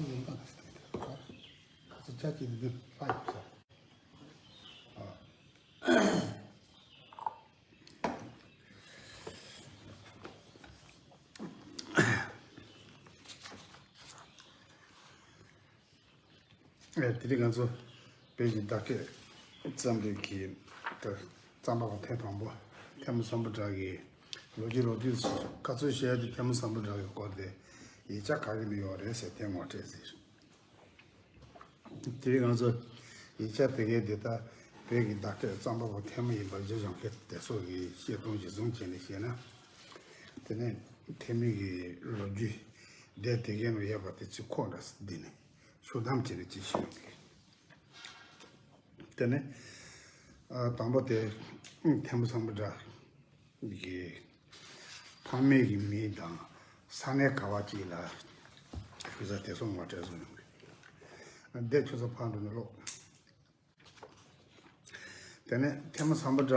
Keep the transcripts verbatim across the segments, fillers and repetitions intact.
ཡོང་ཐང་ཁ་ཤས་དེ་ཁ་ཁ་ཚོ་ཆ་གཅིག་འདི་ལྷ་ཡོད་ས། ཨ། དེ་རིང་ང་ཚོ་བོད་ཀྱི་བརྡ་སྐད་རྩོམ་རིག་གི་ད་རྩོམ་པ་པོ་ཐེངས་དང་པོ་ཐེན་མོང་སམ་བྷོ་ཊ་གི་ལོ་རྒྱུས། ལོ་རྒྱུས་སུ་བཀའ་ཚོད་བཤད་དེ་ཐེན་མོང་སམ་བྷོ་ཊ་གི་སྐོར་དེ་ཡིག་ཆ་ག་གི་ནས་ཡོད་རེད་ཟེར་དེ་ངོ་སྤྲོད་ཟེར། དེ་རིང་ང་ཚོ་ཡིག་ཆ་དེ་གའི་དེ་ད་བོད་ཀྱི་བརྡ་སྐད་རྩོམ་པ་པོ་ཐེན་མོང་ཡིན་པ་གཞིར་བཟུང་གི་དེ་ཚོ་གི་བཤད་སྟངས་གཞི་བཟུང་བྱས་ནས་བཤད་ན། དེ་ནས་ཐེན་མོང་གི་ལོ་རྒྱུས་སྡེ་དེ་གའི་ནང་ཡོད་པ་དེ་ཚོའི་ཁོངས་འདྲ་འདི་ནས་ཤོག་ལྡེམ་བྱས་ནས་ཅིག་ཤོད་ཡོང་གི། དེ་ནས་ཨ་དང་པོ་དེ་ཐེན་མོང་སམ་བྷོ་ཊ་གི་ཕ་མེས་ཀྱི་མིང་དང་ས་གནས་ག་བ་ཅིག་ལ་ཞུ་ས་དེ་ཚོ་ངོ་སྤྲོད་བཟོ་ཡོང་གི། དེ་ཁྱོད་ཚོ་ཕར་འགྲོ་ནས་ཀློག་དེ་ནས་ཐེན་མོང་སམ་བྷོ་ཊ་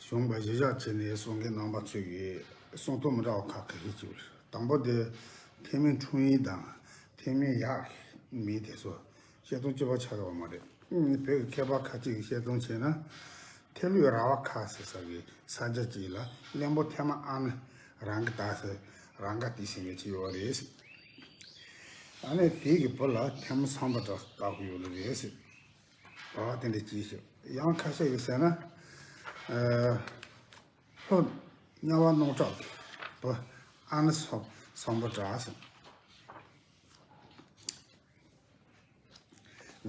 བྱུང་བ་གཞི་བཞག་བྱས་ནས་གསུང་མཁན་རྣམ་པ་ཚོས་ཀྱི་གསུང་སྟངས་མི་འདྲ་བ་ཁག་ཁག་ཤས་ཅིག་ཡོད་རེད། དང་པོ་དེ་ཐེན་མོང་འཁྲུངས་ཡུལ་དང་ཐེན་མོང་ཡབ་མིང་དེ་ཚོ་བཤད་སྟངས་གཅིག་པ་ཆགས་ཡོད་མ་རེད། བོད་ཀྱི་མཁས་པ་ཁ་ཅིག་གིས་བཤད་སྟངས་བྱས་ན། ཐེ་ལུ་ར་བ་ཁ་ཟེར་ས་གི་ས་ཆ་ཅིག་ལ་བློན་པོ་ཐེན་མོང་ཨ་ནེ་རང་གི་ད་ཟེར་རང་ག་ཏི་ཟེར་མཁན་ཅིག་ཡོད་རེད། ཨ་ནི་དེ་གི་བུ་ལ་ཐེན་མོང་སམ་བྷོ་ཊ་བཏགས་ཡོད་ལ་རེད་ཟེར། ཨ་དེ་འདྲ་ཅིག་ཤོད། ཡང་ཁ་ཤས་ཀྱིས་ཟེར་ན། ཨ་ལྷོ་གཉལ་བ་སྣང་གྲགས་ཀྱི་བུ་ཨ་ནེ་སམ་སམ་བྷོ་ཊ་ཟེར།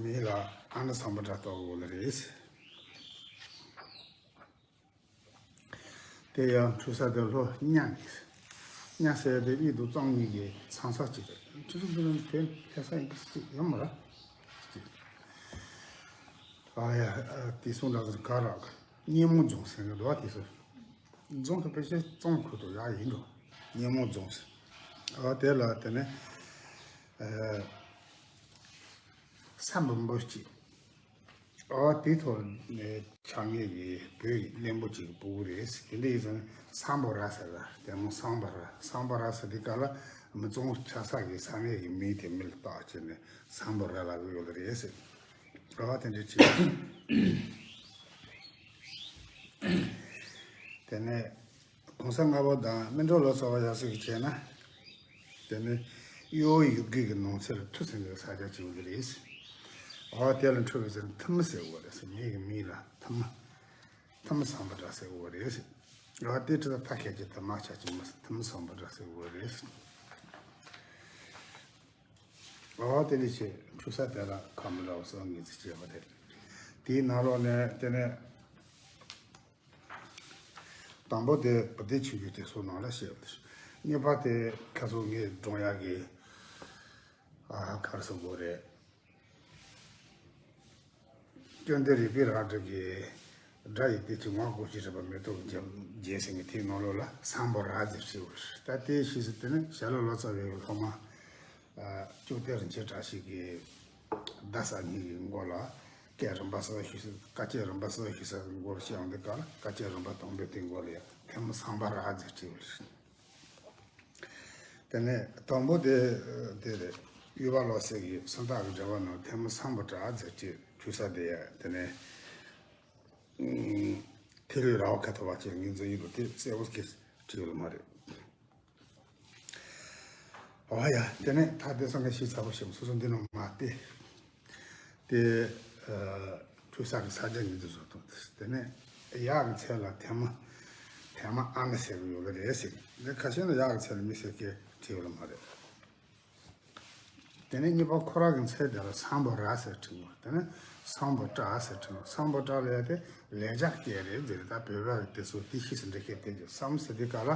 མིང་ལ་ཨ་ནེ་སམ་བྷོ་ཊ་བཏགས་ཡོད་ལ་རེད་ཟེར། དེ་ཡང་འཁྲུངས་ས་དེ་ལྷོ་གཉལ་ནས། གཉལ་ཟེར་དེ་དབུས་དང་གཙང་གཉིས་ཀྱི་མཚམས་ས་གཅིག་རེད། ཁྱོད་ཚོ་འདི་ནང་བོད་ཕེབས་ས་ཡིན་གི་ཅིག་ཡོད་མ་རེད། ཨ་ཡ། ཨ་དེ་སོང་ད་ག་ར་གཉལ་མོ་རྫོང་ཟེར་གི་འདུག་བ། དེ་སོང་རྫོང་དེ་ཕལ་ཆེར་གཙང་ཁུལ་དུ་ཡག་ཡིན་འགྲོ། གཉལ་མོ་རྫོང་ཟེར། ཨ་དེ་ལ་དེ་ནས་ཨ་ས་འབུམ་པོ་གཅིག་ཨོ་དེ་ཐོག་ནས་ཆགས་མཁན་གྱི་བོད་ཀྱི་བློན་པོ་གཅིག་གི་སྤུ་གུ་རེད། དེ་འདྲ་ཡིན་ཙང་སམ་བྷོ་ར་ཟེར་ལ། དེ་མོ་སམ་བྷོ་ར། སམ་བྷོ་ར་ཟེར་དེ་ག་ལ་མི་གཙང་པོ་ཆགས་ས་གི་ས་གནས་ཀྱི་མིང་དེ་མི་ལ་བཏགས་བྱས་ནས་སམ་བྷོ་ར་ལབ་ཀྱི་ཡོད་རེད་ཟེར། ཨོ་དེ་འདྲ་བྱས། དེ་ནས། གོང་ས་ལྔ་པ་དང་སྨིན་གྲོལ་ལོ་ཙཱ་བ་ཡབ་སྲས་ཀྱིས་བྱས་ན། དེ་ནི་གཡོ་བའི་ཡུལ་གྱི་ནང་ཚན་ལ་ཐུ་ཟེར་བའི་ས་ཆ་གཅིག་པུ་དེ་རེད། འོ་དེ་ལ་འཁྲུངས་པའི་ཚེ་ཐུ་མི་ཟེར་བ་རེད་ཟེར། མིང་གི་མིང་ལ་ཐུ་མི། ཐུ་མི་སམ་བྷོ་ཊ་ཟེར་བ་རེད་ཟེར། འོ་དེ་ཁྲི་ད་ཐ་ཁད་ཀྱི་ཐུ་མ་ཆ་གཅིག་མ་ཟེར། ཐུ་མི་སམ་བྷོ་ཊ་ཟེར་བ་རེད་ཟེར། འོ་དེ་ལས་ཆེ་འཁྲུངས་ས་དེ་ལ་ཁ་མི་འདྲ་བ་སོགས་ངེས་ཚིག་བྱས་པ་རེད། དེའི་ནང་ལོགས་ནས་དེ་ནས། དང་པོ་དེ་བུ་སྡེ་ཆོས་འབྱུང་དེ་ཚོ་ནང་ལ་བཤད་པ་དེ། གཉིས་པ་དེ་ཁ་སང་ངས་སྒྲུང་ཡག་གི་ཨ་ག་རེ་ཟེར་དགོས་རེད། སྐྱོན་འདི་རིག་པའི་རལ་གྲི་གི་སྒྲ་ཡི་དེ་ཅི་ངོ་ལྐོག་ཅི་རིག་པ་མེ་ཏོག་གི་རྒྱན་ཟེར་མཁན་དེའི་ནང་ལོགས་ལ་སམ་བྷོ་ར་ཟེར་བྲིས་པ་རེད། ད་དེ་ཤེས་ཟེར་དེ་ནི་ཞྭ་ལུ་ལོ་ཙཱ་བའི་སློབ་མ་ཨ་ལྕོག་སྟེ་རིན་ཆེན་བཀྲ་ཤིས་ཀྱིས་བརྡ་གསར་རྙིང་གི་མགོ་ལ། སྐད་རིམ་པ་གསར་ཞུ་ས། བཀའ་སྤྱད་རིམ་པ་གསར་ཞུ་ས་གི་མགོར་བཤད་ཡོང་དུས་སྐབས་ལ། བཀའ་སྤྱད་རིམ་པ་དང་པོའི་དེའི་མགོ་ལ་ཡང་ཐེན་མོང་སམ་བྷོ་ར་ཟེར་བྲིས་པ་རེད། དེ་ནས་དང་པོ་དེ་དེ་རེད། དབུས་པ་ལོ་ཙཱ་གི་སུམ་རྟགས་ཀྱི་འགྲེལ་པ་ནང་ཐེན་མོང་སམ་བྷོ་ཊ་ཟེར་བྲིས་འཁྲུངས་ས་དེ་ཡང་། དེ་ནས་ཐེ་ལུ་ར་བ་ཁ་ཐོ་བ་ཅན་ངོས་འཛིན་ཡིན་འགྲོ། དེ་གསལ་པོ་ཞིག་བྲིས་ཡོད་མ་རེད། ཨོ་ཡ། དེ་ནས་ད་དེ་སང་ག་ཤེས་ཚ་པོ་ཞིག་སོ་སོ་འདི་ནང་མ་བལྟས། དེ་ཨ་འཁྲུངས་ས་གི་ས་ཆ་ངོས་འཛིན་བཟོ་ཐུབ། དེ་ནས་ཡབ་ཀྱི་མཚན་ལ་ཐེན་མོང་། ཐེན་མོང་ཨ་ནེ་ཟེར་གི་ཡོད་ལ་རེད་ཟེར། དེ་ཁ་ཤས་ནི་ཡབ་ཀྱི་མཚན་ལ་མི་ཟེར་མཁན་བྲིས་ཡོད་ལ་མ་རེད། དེ་ནས་གཉིས་པ་ཁོ་རང་གི་མཚན་དེ་ལ་སམ་བྷོ་ར་ཟེར་བྲིས་ཡོད། དེ་ནས་སམ་བྷོ་ཊ་ཟེར་བྲིས་ཡོད། སམ་བྷོ་ཊ་ལབ་ཡ་དེ་ལེགས་སྦྱར་སྐད་རེད་ཟེར། ད་བོད་པ་གི་དེ་ཚོ་དེ་ཤེས་སུ་འགྲོ་མཁན་དེ་ཅིག་སམ་ཟེར་དུས་སྐབས་ལ་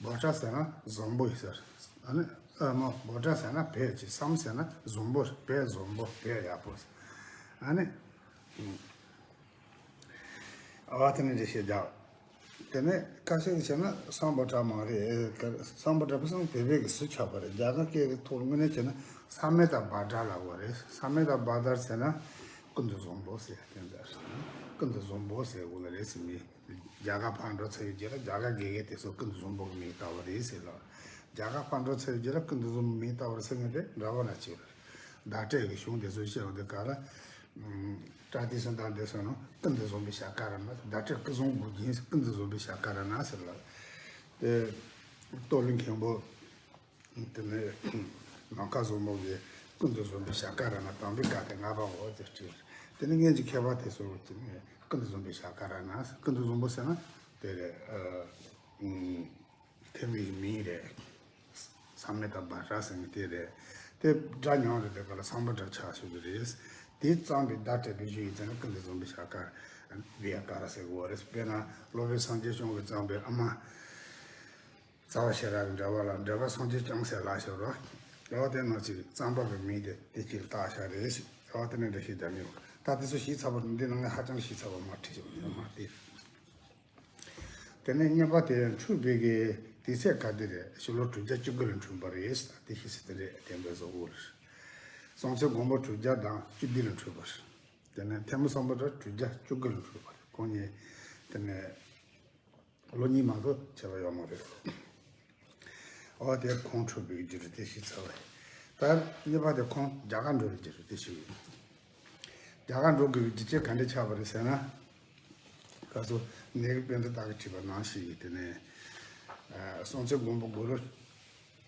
བྷོ་ཊ་ཟེར་ན་བཟང་པོ་ཡིན་ཟེར། ཨ་ནི་ཨ་མ་བྷོ་ཊ་ཟེར་ན་བོད་ཅིག་སམ་ཟེར་ན་བཟང་པོ། བོད་བཟང་པོ། བོད་ཡག་པོ་ཟེར། ཨ་ནི་ཨ་བ་དེ་ནི་འགྲེལ་བཤད་རྒྱག་དེ་ནས་ཁ་ཤས་ཀྱིས་བྱས་ན་སམ་བྷོ་ཊ་མ་རེད། སམ་བྷོ་ཊ་བུ་སང་བོད་པའི་གི་སུ་ཆགས་པ་རེད། རྒྱ་གར་སྐད་ཀྱི་ཐོག་དངོས་གནས་བྱས་ན་ས་མེ་ཏ་བྷ་དྲ་ལབ་པ་རེད། ས་མེ་ཏ་བྷ་དྲ་ཟེར་ན་ཀུན་ཏུ་བཟང་པོ་ཟེར་དེ་འདྲ། ཀུན་ཏུ་བཟང་པོ་ཟེར་དགོས་ལ་རེད་ཟེར་མི། རྒྱ་གར་ཕར་འགྲོ་ཚར་བའི་རྗེས་ལ་རྒྱ་གར་དགེ་རྒན་དེ་ཚོ་ཀུན་ཏུ་བཟང་པོ་གི་མིང་བཏགས་པ་རེད་ཟེར་ལ། རྒྱ་གར་པཎ་གྲུབ་ཚེ་རྗེ་ལ་ཀུན་ཏུ་བཟང་པོའི་མིང་བཏགས་པ་རེད་ཟེར་མཁན་དེ་འདྲ་བ་ན་ཅིག་རེད། བརྡ་སྤྲོད་ཀྱི་གཞུང་དེ་ཚོ་བཤད་པ་དེ་ག་ལ། ཨམ། པྲ་ཏི་སི་དང་དེ་ཚོ་ནང་ཀུན་ཏུ་བཟང་པོའི་ཞབས་ཀ་ར་ན། བརྡ་སྤྲོད་ཀུན་བཟང་དགོས་རྒྱུ་ཡིན། ཀུན་ཏུ་བཟང་པོའི་ཞབས་ཀ་ར་ན་ཟེར་ལ། དེ་རྟོགས་ལྡན་མཁན་པོ། དེ་ནས་ནམ་མཁའ་བཟང་པོ་གི་ཀུན་ཏུ་བཟང་པོའི་ཞབས་ཀ་ར་ན་དམ་པའི་བཀའ་དེ་ལྔ་པའོ་ཟེར་གྱི་རེད། དེ་ནས་སྔོན་གྱི་མཁས་པ་དེ་ཚོ་དེ་ནས་ཀུན་ཏུ་བཟང་པོའི་ཞབས་ཀ་ར་ན། ཀུན་ཏུ་བཟང་པོ་ཟེར་ན་དེ་རེད། ཨ། ཨུམ། ཐེག་དམན་གྱི་མིང་རེད། བསམ་མེད་དང་བཛྲ་ཟེར་མཁན་དེ་རེད། དེ་སྒྲ་མཉམ་རེད། དེ་ག་ལ་བསམ་པ་འདྲ་ཆགས་ཤོག་གི་རེད། དེ་གཙང་པའི་བརྡ་སྤྲོད་པའི་གཞུང་ཡིན་ཙང་ན་ཀུན་ཏུ་བཟང་པོའི་ཞབས་ཀ་ར་བི་ཡ་ཀ་ར་ཟེར་གོ་རེད། དཔེར་ན་སློབ་དཔོན་སངས་རྒྱས་བྱུང་གི་གཙང་པའི་ཨ་མ། རྩ་བ་ཤེས་རབ་ཀྱི་འགྲེལ་པ་ལ་འགྲེལ་པ་སངས་རྒྱས་བྱུང་ཟེར་ལ་ཤོར་རོ། རེད་བ། དེ་ནང་གཅིག་གཙང་པ་གི་མིང་དེ་དེ་གཅིག་བཏགས་བཞག་རེད། རེད་བ། དེ་ནས་འགྲེལ་བཤད་རྒྱག་ནི་ཡོད། ད་དེ་ཚོ་ཞིབ་ཚགས་པོ་འདི་ནང་ང་ཧ་ཅང་ཞིབ་ཚགས་པོ་མ་བྲིས་ཤོག་ཡང་མ་བལྟས། དེ་ནས་གཉིས་པ་དེ་འཁྲུངས་པའི་གི་དུས་ཚོད་ག་དུས་རེད། ཕྱི་ལོ་དྲུག་བརྒྱ་བཅུ་དགུ་ལ་འཁྲུངས་པ་རེད། དེ་ཤེས་ཟིན་དེ་རེད། དེ་འདྲ་བཟོ་དགོས་རེད། སྲོང་བཙན་སྒམ་པོ་དྲུག་བརྒྱ་དང་བཅུ་བདུན་ལ་འཁྲུངས་པ་རེད། དེ་ནས་ཐོན་མི་སམ་བྷོ་ཊ་དྲུག་བརྒྱ་བཅུ་དགུ་ལ་འཁྲུངས་པ་རེད། ཁོང་གཉིས་དེ་ནས་ལོ་གཉིས་མ་གཏོགས་ཁྱད་པར་ཡོད་མ་རེད། འོ། དེ་ཁོང་འཁྲུངས་པའི་རྒྱུ་རུ་དེ་ཤེས་ཚར་བ་རེད། ད་གཉིས་པ་དེ་ཁོང་རྒྱ་གར་འགྲོ་བའི་རྒྱུ་རུ་དེ་ཤེས་ཡོད། རྒྱ་གར་འགྲོ་དགོས་པའི་རྒྱུ་རྐྱེན་ག་འདྲ་ཆགས་པ་རེད་ཟེར་ན། སྐབས་སུ་ནེ་གི་པཎྜི་ཏ་གིས་བྲིས་པ་ནང་བཞིན་གྱི་དེ་ནས། ཨ། སྲོང་བཙན་སྒམ་པོ་དགུང་ལོ་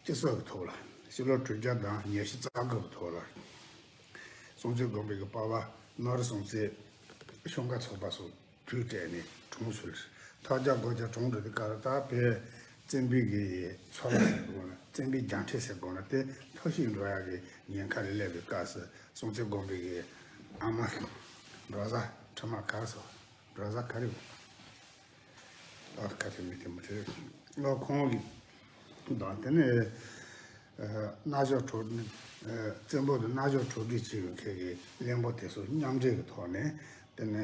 བཅུ་གསུམ་གྱི་ཐོག་ལ། ཕྱི་ལོ་དྲུག་བརྒྱ་དང་ཉི་ཤུ་རྩ་དགུ་གི་ཐོག་ལ། སྲོང་བཙན་སྒམ་པོ་གི་པ་ཕ་ནོར་བུ་སྲོང་བཙན་ཤོང་ཀ་ཚོགས་པ་སོགས་གྲོས་སྤྲད་ནས་གྲོངས་སོང་། ཐབས་ཆག་སྒོ་ཆག་གྲོངས་འགྲོ་དུས་སྐབས་ལ། ད་བོད་བཙན་པོའི་གི་ཚོ་ལ་ཟེར་དགོས་ན། བཙན་པོའི་རྒྱལ་ཕྲན་ཟེར་དགོས་ན། དེ་འཐོར་ཞིག་འགྲོ་ཡག་གི་ཉེན་ཁ་ལ་སླེབས་པའི་སྐབས་སུ་སྲོང་བཙན་སྒམ་པོ་གི་ཨ་མ་འབྲོག་བཟའ་ཁྲི་མ་གར་སོ། འབྲོག་བཟའ་ག་རེ། ཨ། ཁ་ཆེ་མི་དེ་མ་རེད། ཨ། ཁོང་གི་དང་དེ་ནས། ཨ། རྣལ་འབྱོར་གྲོགས། ཨ། བཙན་པོ་དང་རྣལ་འབྱོར་གྲོགས་འདྲིས་བྱས་པའི་ཁྱེད་ཀྱི་བློན་པོ་དེ་ཚོ་མཉམ་འབྲེལ་གྱི་ཐོག་ནས། དེ་ནས་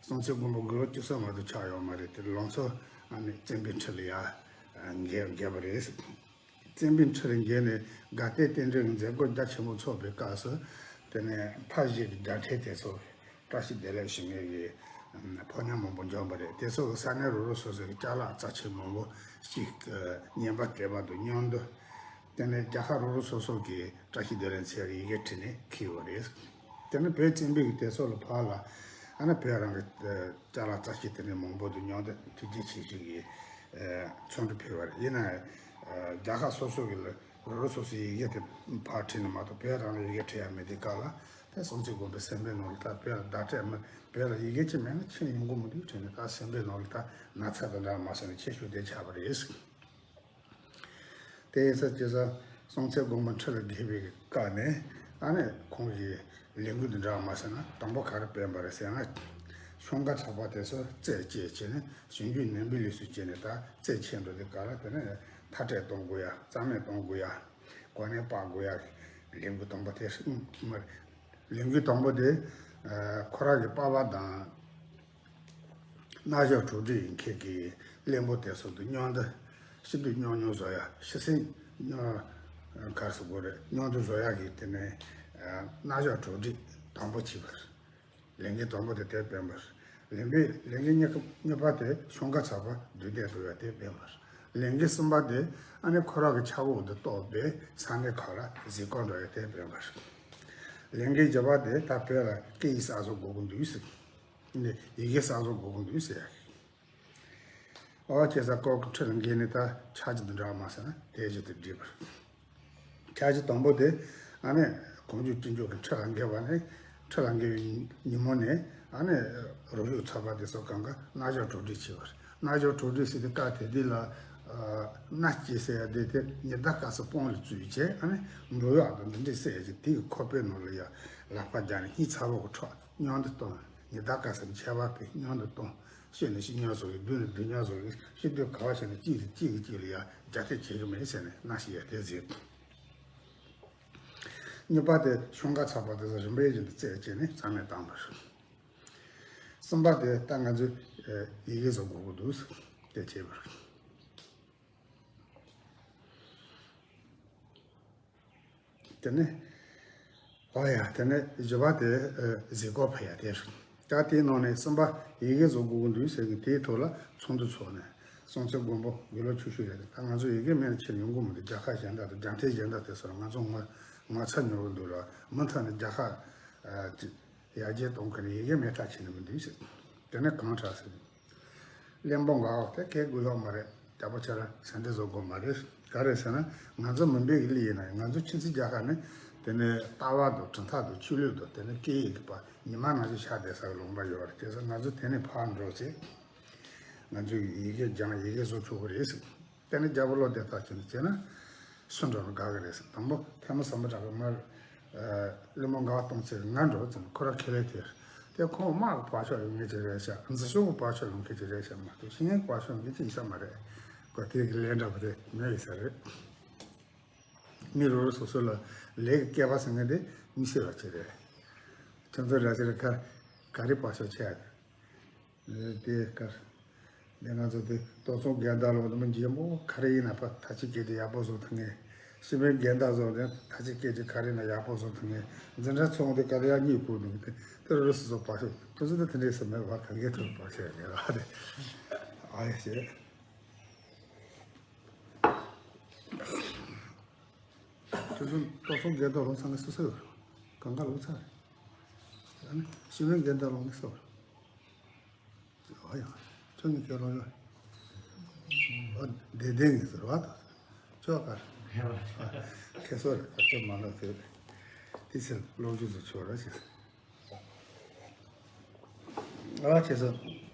སྲོང་བཙན་སྒམ་པོ་དགུང་ལོ་བཅུ་གསུམ་མ་གཏོགས་ཆགས་ཡོད་མ་རེད། དེ་ལང་ཚོ། ཨ་ནི་བཙན་པོའི་ཁྲི་ལ་ཡར་འགྱེལ་འགྱེལ་བ་རེད། བཙན་པོའི་ཁྲི་ལ་འགྱེལ་ནས་དགའ་ལྡན་རྟེན་འབྲེལ་གྱི་མཛད་སྒོ་རྒྱ་ཆེན་པོ་ཚོགས་པའི་སྐབས་སུ། དེ་ནས་མཐའ་བཞི་གི་རྒྱལ་ཕྲན་དེ་ཚོ་བཀྲ་ཤིས་བདེ་ལེགས་ཞུ་མཁན་གྱི་ཕོ་ཉ་མང་པོ་འབྱོར་བ་རེད། དེ་ཚོ་གི་ས་གནས་རོ་རོ་སོ་སོ་གི་ཅ་ལག་རྩ་ཆེ་མང་པོ་ཞིག་གི་ཉེས་པ་དེ་བར་དུ་མྱང་འདུ། དེ་ནས་རྒྱལ་ཁབ་རོ་རོ་སོ་སོ་གི་བཀྲ་ཤིས་བདེ་ལེགས་མཚན་གྱི་ཡི་གེ་བྲིས་ནས་འཁྱེར་བ་རེད། དེ་ནས་བོད་བཙན་པོ་གིས་དེ་ཚོ་ལ་ཕར་ལ། ཨ་ནི་བོད་རང་གི་ཅ་ལག་རྩ་ཆེ་དེ་འདྲ་མང་པོ་དེ་མྱང་འདུ་ཐུགས་རྗེ་ཆེ་ཞུ་གི་མཚོན་འདྲི་ཕུལ་བ་རེད། ཡིན་ན་ཡང་རྒྱལ་ཁབ་སོ་སོ་གི་ལ་རོ་རོ་སོ་སོའི་ཡི་གེ་དེ་ཕར་བྲིས་ནས་མ་གཏོགས་བོད་རང་ལ་ཡི་གེ་བྲིས་ཡ་མེད་དུས་སྐབས་ལ། དེ་སྲོང་བཙན་སྒམ་པོའི་སེམས་པའི་ནང་ལ་ད་བོད་ལ་བརྡ་སྤྲད་མི། བོད་ལ་ཡི་གེ་ཅིག་མེད་ན་ཕྱིན་ཡོང་གི་མི་འདུག་དྲན་ནས། ད་སེམས་པའི་ནང་ལ་ད་ན་ཚ་དང་འདྲ་མ་སོང་ནས་ཆེ་ཤོས་དེ་ཆགས་པ་རེད། དེ་ཡིན་ཙང་། སྲོང་བཙན་སྒམ་པོ་ཁྲི་ལ་བརྒྱན་པའི་སྐབས་ནས། ཨ་ནི་ཁོང་གིས་ལས་འགུལ་འདི་འདྲ་མ་བྱས་ན། དང་པོ་ག་རེ་སྤེལ་བ་རེད་ཟེར་ན། ཤོང་ཀ་ཚོགས་པ་དེ་ཚོ་རྩད་བཅད་བྱས་ནས། གཞུང་རྒྱུན་ནན་པོའི་ལུགས་སུ་བྱས་ནས། ད་རྩད་ཆད་འགྲོ་དུས་སྐབས་ལ་དེ་ནས་མཐར་སྐྲོད་གཏོང་དགོས་ཡ། རྩ་མེད་གཏོང་དགོས་ཡ། གོ་གནས་སྤར་དགོས་ཡ་གི་ལས་འགུལ་དང་པོ་དེ་མ་རེད། ལས་འགུལ་དང་པོ་དེ། ཨ། ཁོ་རང་གི་པ་ཕ་དང་རྣལ་འབྱོར་གྲོགས་འདྲིས་ཡིན་མཁན་གྱི་བློན་པོ་དེ་ཚོ་དང་མཉམ་དུ་ཕྱི་སྡོད་ཉུང་ཉུང་བཟོ་ཡ། ཕྱི་གསལ་ཉུང་། ག་རེ་ཟེར་དགོས་རེད། མཉམ་དུ་བཟོ་ཡ་གི་དེ་ནས། ཨ། རྣལ་འབྱོར་གྲོགས་འདྲིས་དང་པོ་བྱས་པ་རེད། ལས་འགུལ་དང་པོ་དེ་དེར་སྤེལ་བ་རེད། ལས་འགུལ། ལས་འགུལ་གཉིས་ཀ། གཉིས་པ་དེ་ཤོང་ཀ་ཚོགས་པ་འདུས་སྡོད་འགྲོ་ཡ་དེར་སྤེལ་བ་རེད། ལས་འགུལ་གསུམ་པ་དེ་ཨ་ནི་ཁོ་རང་གི་ཆབ་འོག་ཏུ་གཏོགས་པའི་ས་གནས་ཁག་ལ་གཟིགས་སྐོར་འགྲོ་ཡ་དེར་སྤེལ་བ་རེད། ལས་འགུལ་བརྒྱད་པ་དེ་ད་བོད་ལ་སྐད་ཡིག་གསར་བཟོ་དགོས་ཀྱི་འདུག་ཟེར། ཡི་གེ་གསར་བཟོ་དགོས་ཀྱི་འདུག་ཟེར། ཨོ། བྱས་ཙང་སྐབས་ཀྱི་ཁྲི་ལ་འགོས་ནས་ད་ཆར་ཆུ་འདི་འདྲ་མ་ཟེར་ན་དེ་བཞིན་དུ་བསྒྲིགས་པ་རེད། ཆར་ཆུ་དང་པོ་དེ་ཨ་ནི་གངས་ལྗོངས་སྤྱི་འཇོག་གི་ཁྲི་ལ་འགོས་པ་ནས། ཁྲི་ལ་འགོས་པའི་ཉིན་མོ་ནས་ཨ་ནི་རོ་བྱུག་ཚོགས་པ་དེ་ཚོ་གང་ག་རྣལ་འབྱོར་གྲོགས་འདྲིས་བྱས་པ་རེད། རྣལ་འབྱོར་གྲོགས་འདྲིས་ཟེར་དུས་སྐབས་དེ་དུས་ལ། ཨ། མནའ་སྐྱེལ་ཟེར་ཡ་དེ་དེ་ཉི་ཟླ་སྐར་གསུམ་སྤང་ལ་བཙུགས་བྱས། ཨ་ནི་འབྲོག་གཡོག་དང་འདི་འདྲས་བསད་བྱས། དེ་གི་ཁོག་པའི་ནང་ལ་ཡ་ལག་པ་བརྒྱབ་ནས་སྙིང་ཚ་པོ་གི་ཁྲག་མཉམ་དུ་བཏང་། ཉི་ཟླ་སྐར་གསུམ་ཁྱད་པར་དཔེ་མཉམ་དུ་བཏང་། ཤི་ན་ཤི་མཉམ་བཟོ་གི། སྡུག་ན་སྡུག་མཉམ་བཟོ་གི། ཤི་དུས་ག་བ་ཤི་ན་གཅིག་གིས་གཅིག་གིས་གཅིག་ལ་ཡ་རྒྱ་སྐྱེད་བྱེད་ཀྱི་མེད་ཟེར་ནས་མནའ་བཤིག་ཡ་དེ་ཟེར། གཉིས་པ་དེ་ཤོང་ཀ་ཚོགས་པ་དེ་ཚོ་རིམ་པས་བཞིན་དུ་རྩད་བཅད་ནས་རྩ་མེད་བཏང་བ་རེད། གསུམ་པ་དེ་ད་ང་ཚོས་ཡི་གེ་བཟོ་དགོས་ཀྱི་འདུག་ཟེར་དེ་བྱས་པ་རེད། དེ་ནས། ཨོ་ཡ། དེ་ནས་བཞི་པ་དེ། ཨ། གཟིགས་སྐོར་ཕེབས་ཡ་དེ་རེད། ད་དེའི་ནང་ནས་གསུམ་པ་ཡི་གེ་བཟོ་དགོས་ཀྱི་འདུག་ཟེར་གི། དེའི་ཐོག་ལ་ཚོགས་འདུ་ཚོགས་ནས། སྲོང་བཙན་སྒམ་པོ་དགེ་ལུགས་ཆོས་ཞུ་རེད། ད་ང་ཚོ་ཡི་གེ་མེད་ན་ཕྱིར་ཡོང་གི་མི་འདུག་རྒྱལ་ཁབ་གཞན་དག་དང་རྒྱལ་ཁབ་གཞན་དག་དེ་ཚོར་ང་ཚོ་ངོ་ངོ་ཚ་ཉོ་གི་འདུག་ལ། མུ་མཐུད་ནས་རྒྱལ་ཁབ་ཡར་རྒྱས་གཏོང་མཁན་ཡི་གེ་མེད་ཐབས་བྱས་ནས་མི་འདུག་ཟེར། དེ་ནས་གང་དྲག་ཟེར། གླེན་པ་འགའ་བ་དེ་གས་དགོས་ཡོད་མ་རེད། རྒྱལ་པོ་ཁྱེད་རང་ཟ་འདྲེ་བཟོ་དགོས་མ་རེད། ག་རེ་ཟེར་ན་ང་ཚོ་མུན་པའི་གི་གླིང་ཡིན་ན་ང་ཚོ་ཁྱིམ་མཚེས་རྒྱལ་ཁབ་ནི་དེ་ནས་ལྟ་བ་དང་གྲུབ་མཐའ་དང་ཆོས་ལུགས་དང་དེ་ནས་སྐད་ཡིག་གི་བར་ཉི་མ་ནང་བཞིན་ཆགས་བསྡད་ས་གི་ལུང་པ་ཡོད་རེད། བྱས་ཙང་ང་ཚོ་དེ་ནས་ཕར་འགྲོ་ཚེ་ང་ཚོའི་ཡི་གེ་སྦྱང་ཡི་གེ་བཟོ་ཆོག་གི་རེད་ཟེར། དེ་ནས་རྒྱལ་པོ་བློ་བདེ་ཐག་ཆོད་ནས་བྱས་ན་སུ་འགྲོ་རུང་དགའ་གི་རེད་ཟེར། དང་པོ་ཐལ་མོ་ཟམ་པ་གྲགས་པ་མར་གླེན་པ་འགའ་བ་གཏོང་ཚེ་ང་འགྲོ་ཟེར། ཁོ་རང་ཁས་ལེན་དེ་དེ་ཁོང་དམག་གི་བག་ཆགས་ཡོང་མཁན་ཅིག་རེད་ཤག་འཛིན་སྐྱོང་གི་བག་ཆགས་ཡོང་མཁན་ཅིག་རེད་ཤག་མ་གཏོགས་ཤེས་ཡོན་གྱི་བག་ཆགས་ཡོང་མཁན་ཅིག་ཡིན་ས་མ་རེད། ཁོ་དེ་གི་ལན་འདྲ་པོ་དེ་མེད་ཡིན་ས་རེད། མི་རོ་རོ་སོ་སོ་ལ་ལས་ཀྱི་སྐལ་པ་ཟེར་མཁན་དེ་མི་ཤེས་པ་ཅིག་རེད། ཁྱོད་ཚོ་འདྲ་ཅིག་ལ་ག་ག་རེ་བག་ཆགས་ཆེ་ཡ་རེད། དེ་ཀར། དེ་ང་ཚོ་དེ་ཏོག་ཙམ་རྒན་བདག་ལོ་དེ་མི་རྒན་པོ་ག་རེ་ཡིན་ན་ཕ་ཐ་ཆི་སྐད་དེ་ཡག་པོ་བཟོ་ཐུབ་ངེས། ཤི་བའི་རྒན་བདག་བཟོ་དེ་ཐ་ཆི་སྐད་དེ་ག་རེ་ཡིན་ན་ཡག་པོ་བཟོ་ཐུབ་ངེས། འཛིན་གྲྭ་ཚོགས་དེ་ག་རེ་ཡག་གཉིད་ཁུག་འདུག་དེ་དེ་རུ་སོ་སོ་བག་ཆགས་དེ་ཚོ་དེ་དེ་འདྲས་སུ་མེད་པ་ག་གེ་ཐུབ་བག་ཆགས་ཡོད་ངེས་ར་དེ། ཨ་ཡེ་ཤེས། དེ་ཚོ་ཏོག་ཙམ་རྒན་བདག་ལོ་ཚང་གི་སོ་སོ་ཡོད་ར། གང་ག་ལོ་ཚང་། ཤི་བའི་རྒན་བདག་ལོ་ནི་སོ། ཨ་ཡ། ཁྱོད་ནི་ཁྱོད་རང་ཡོད། ཨ་བདེ་ལྡན་གྱི་ཟེར་བ་དང་། ཁྱོད་ག་རེ། ཁྱེད་སོ་རེད། ཁྱོད་མ་ལོག་ཟེར། དེ་ཚེ་ལོ་རྒྱུས་སུ་ཆོག་ར་ཞེས། ཨ་ཁྱེད་སོ།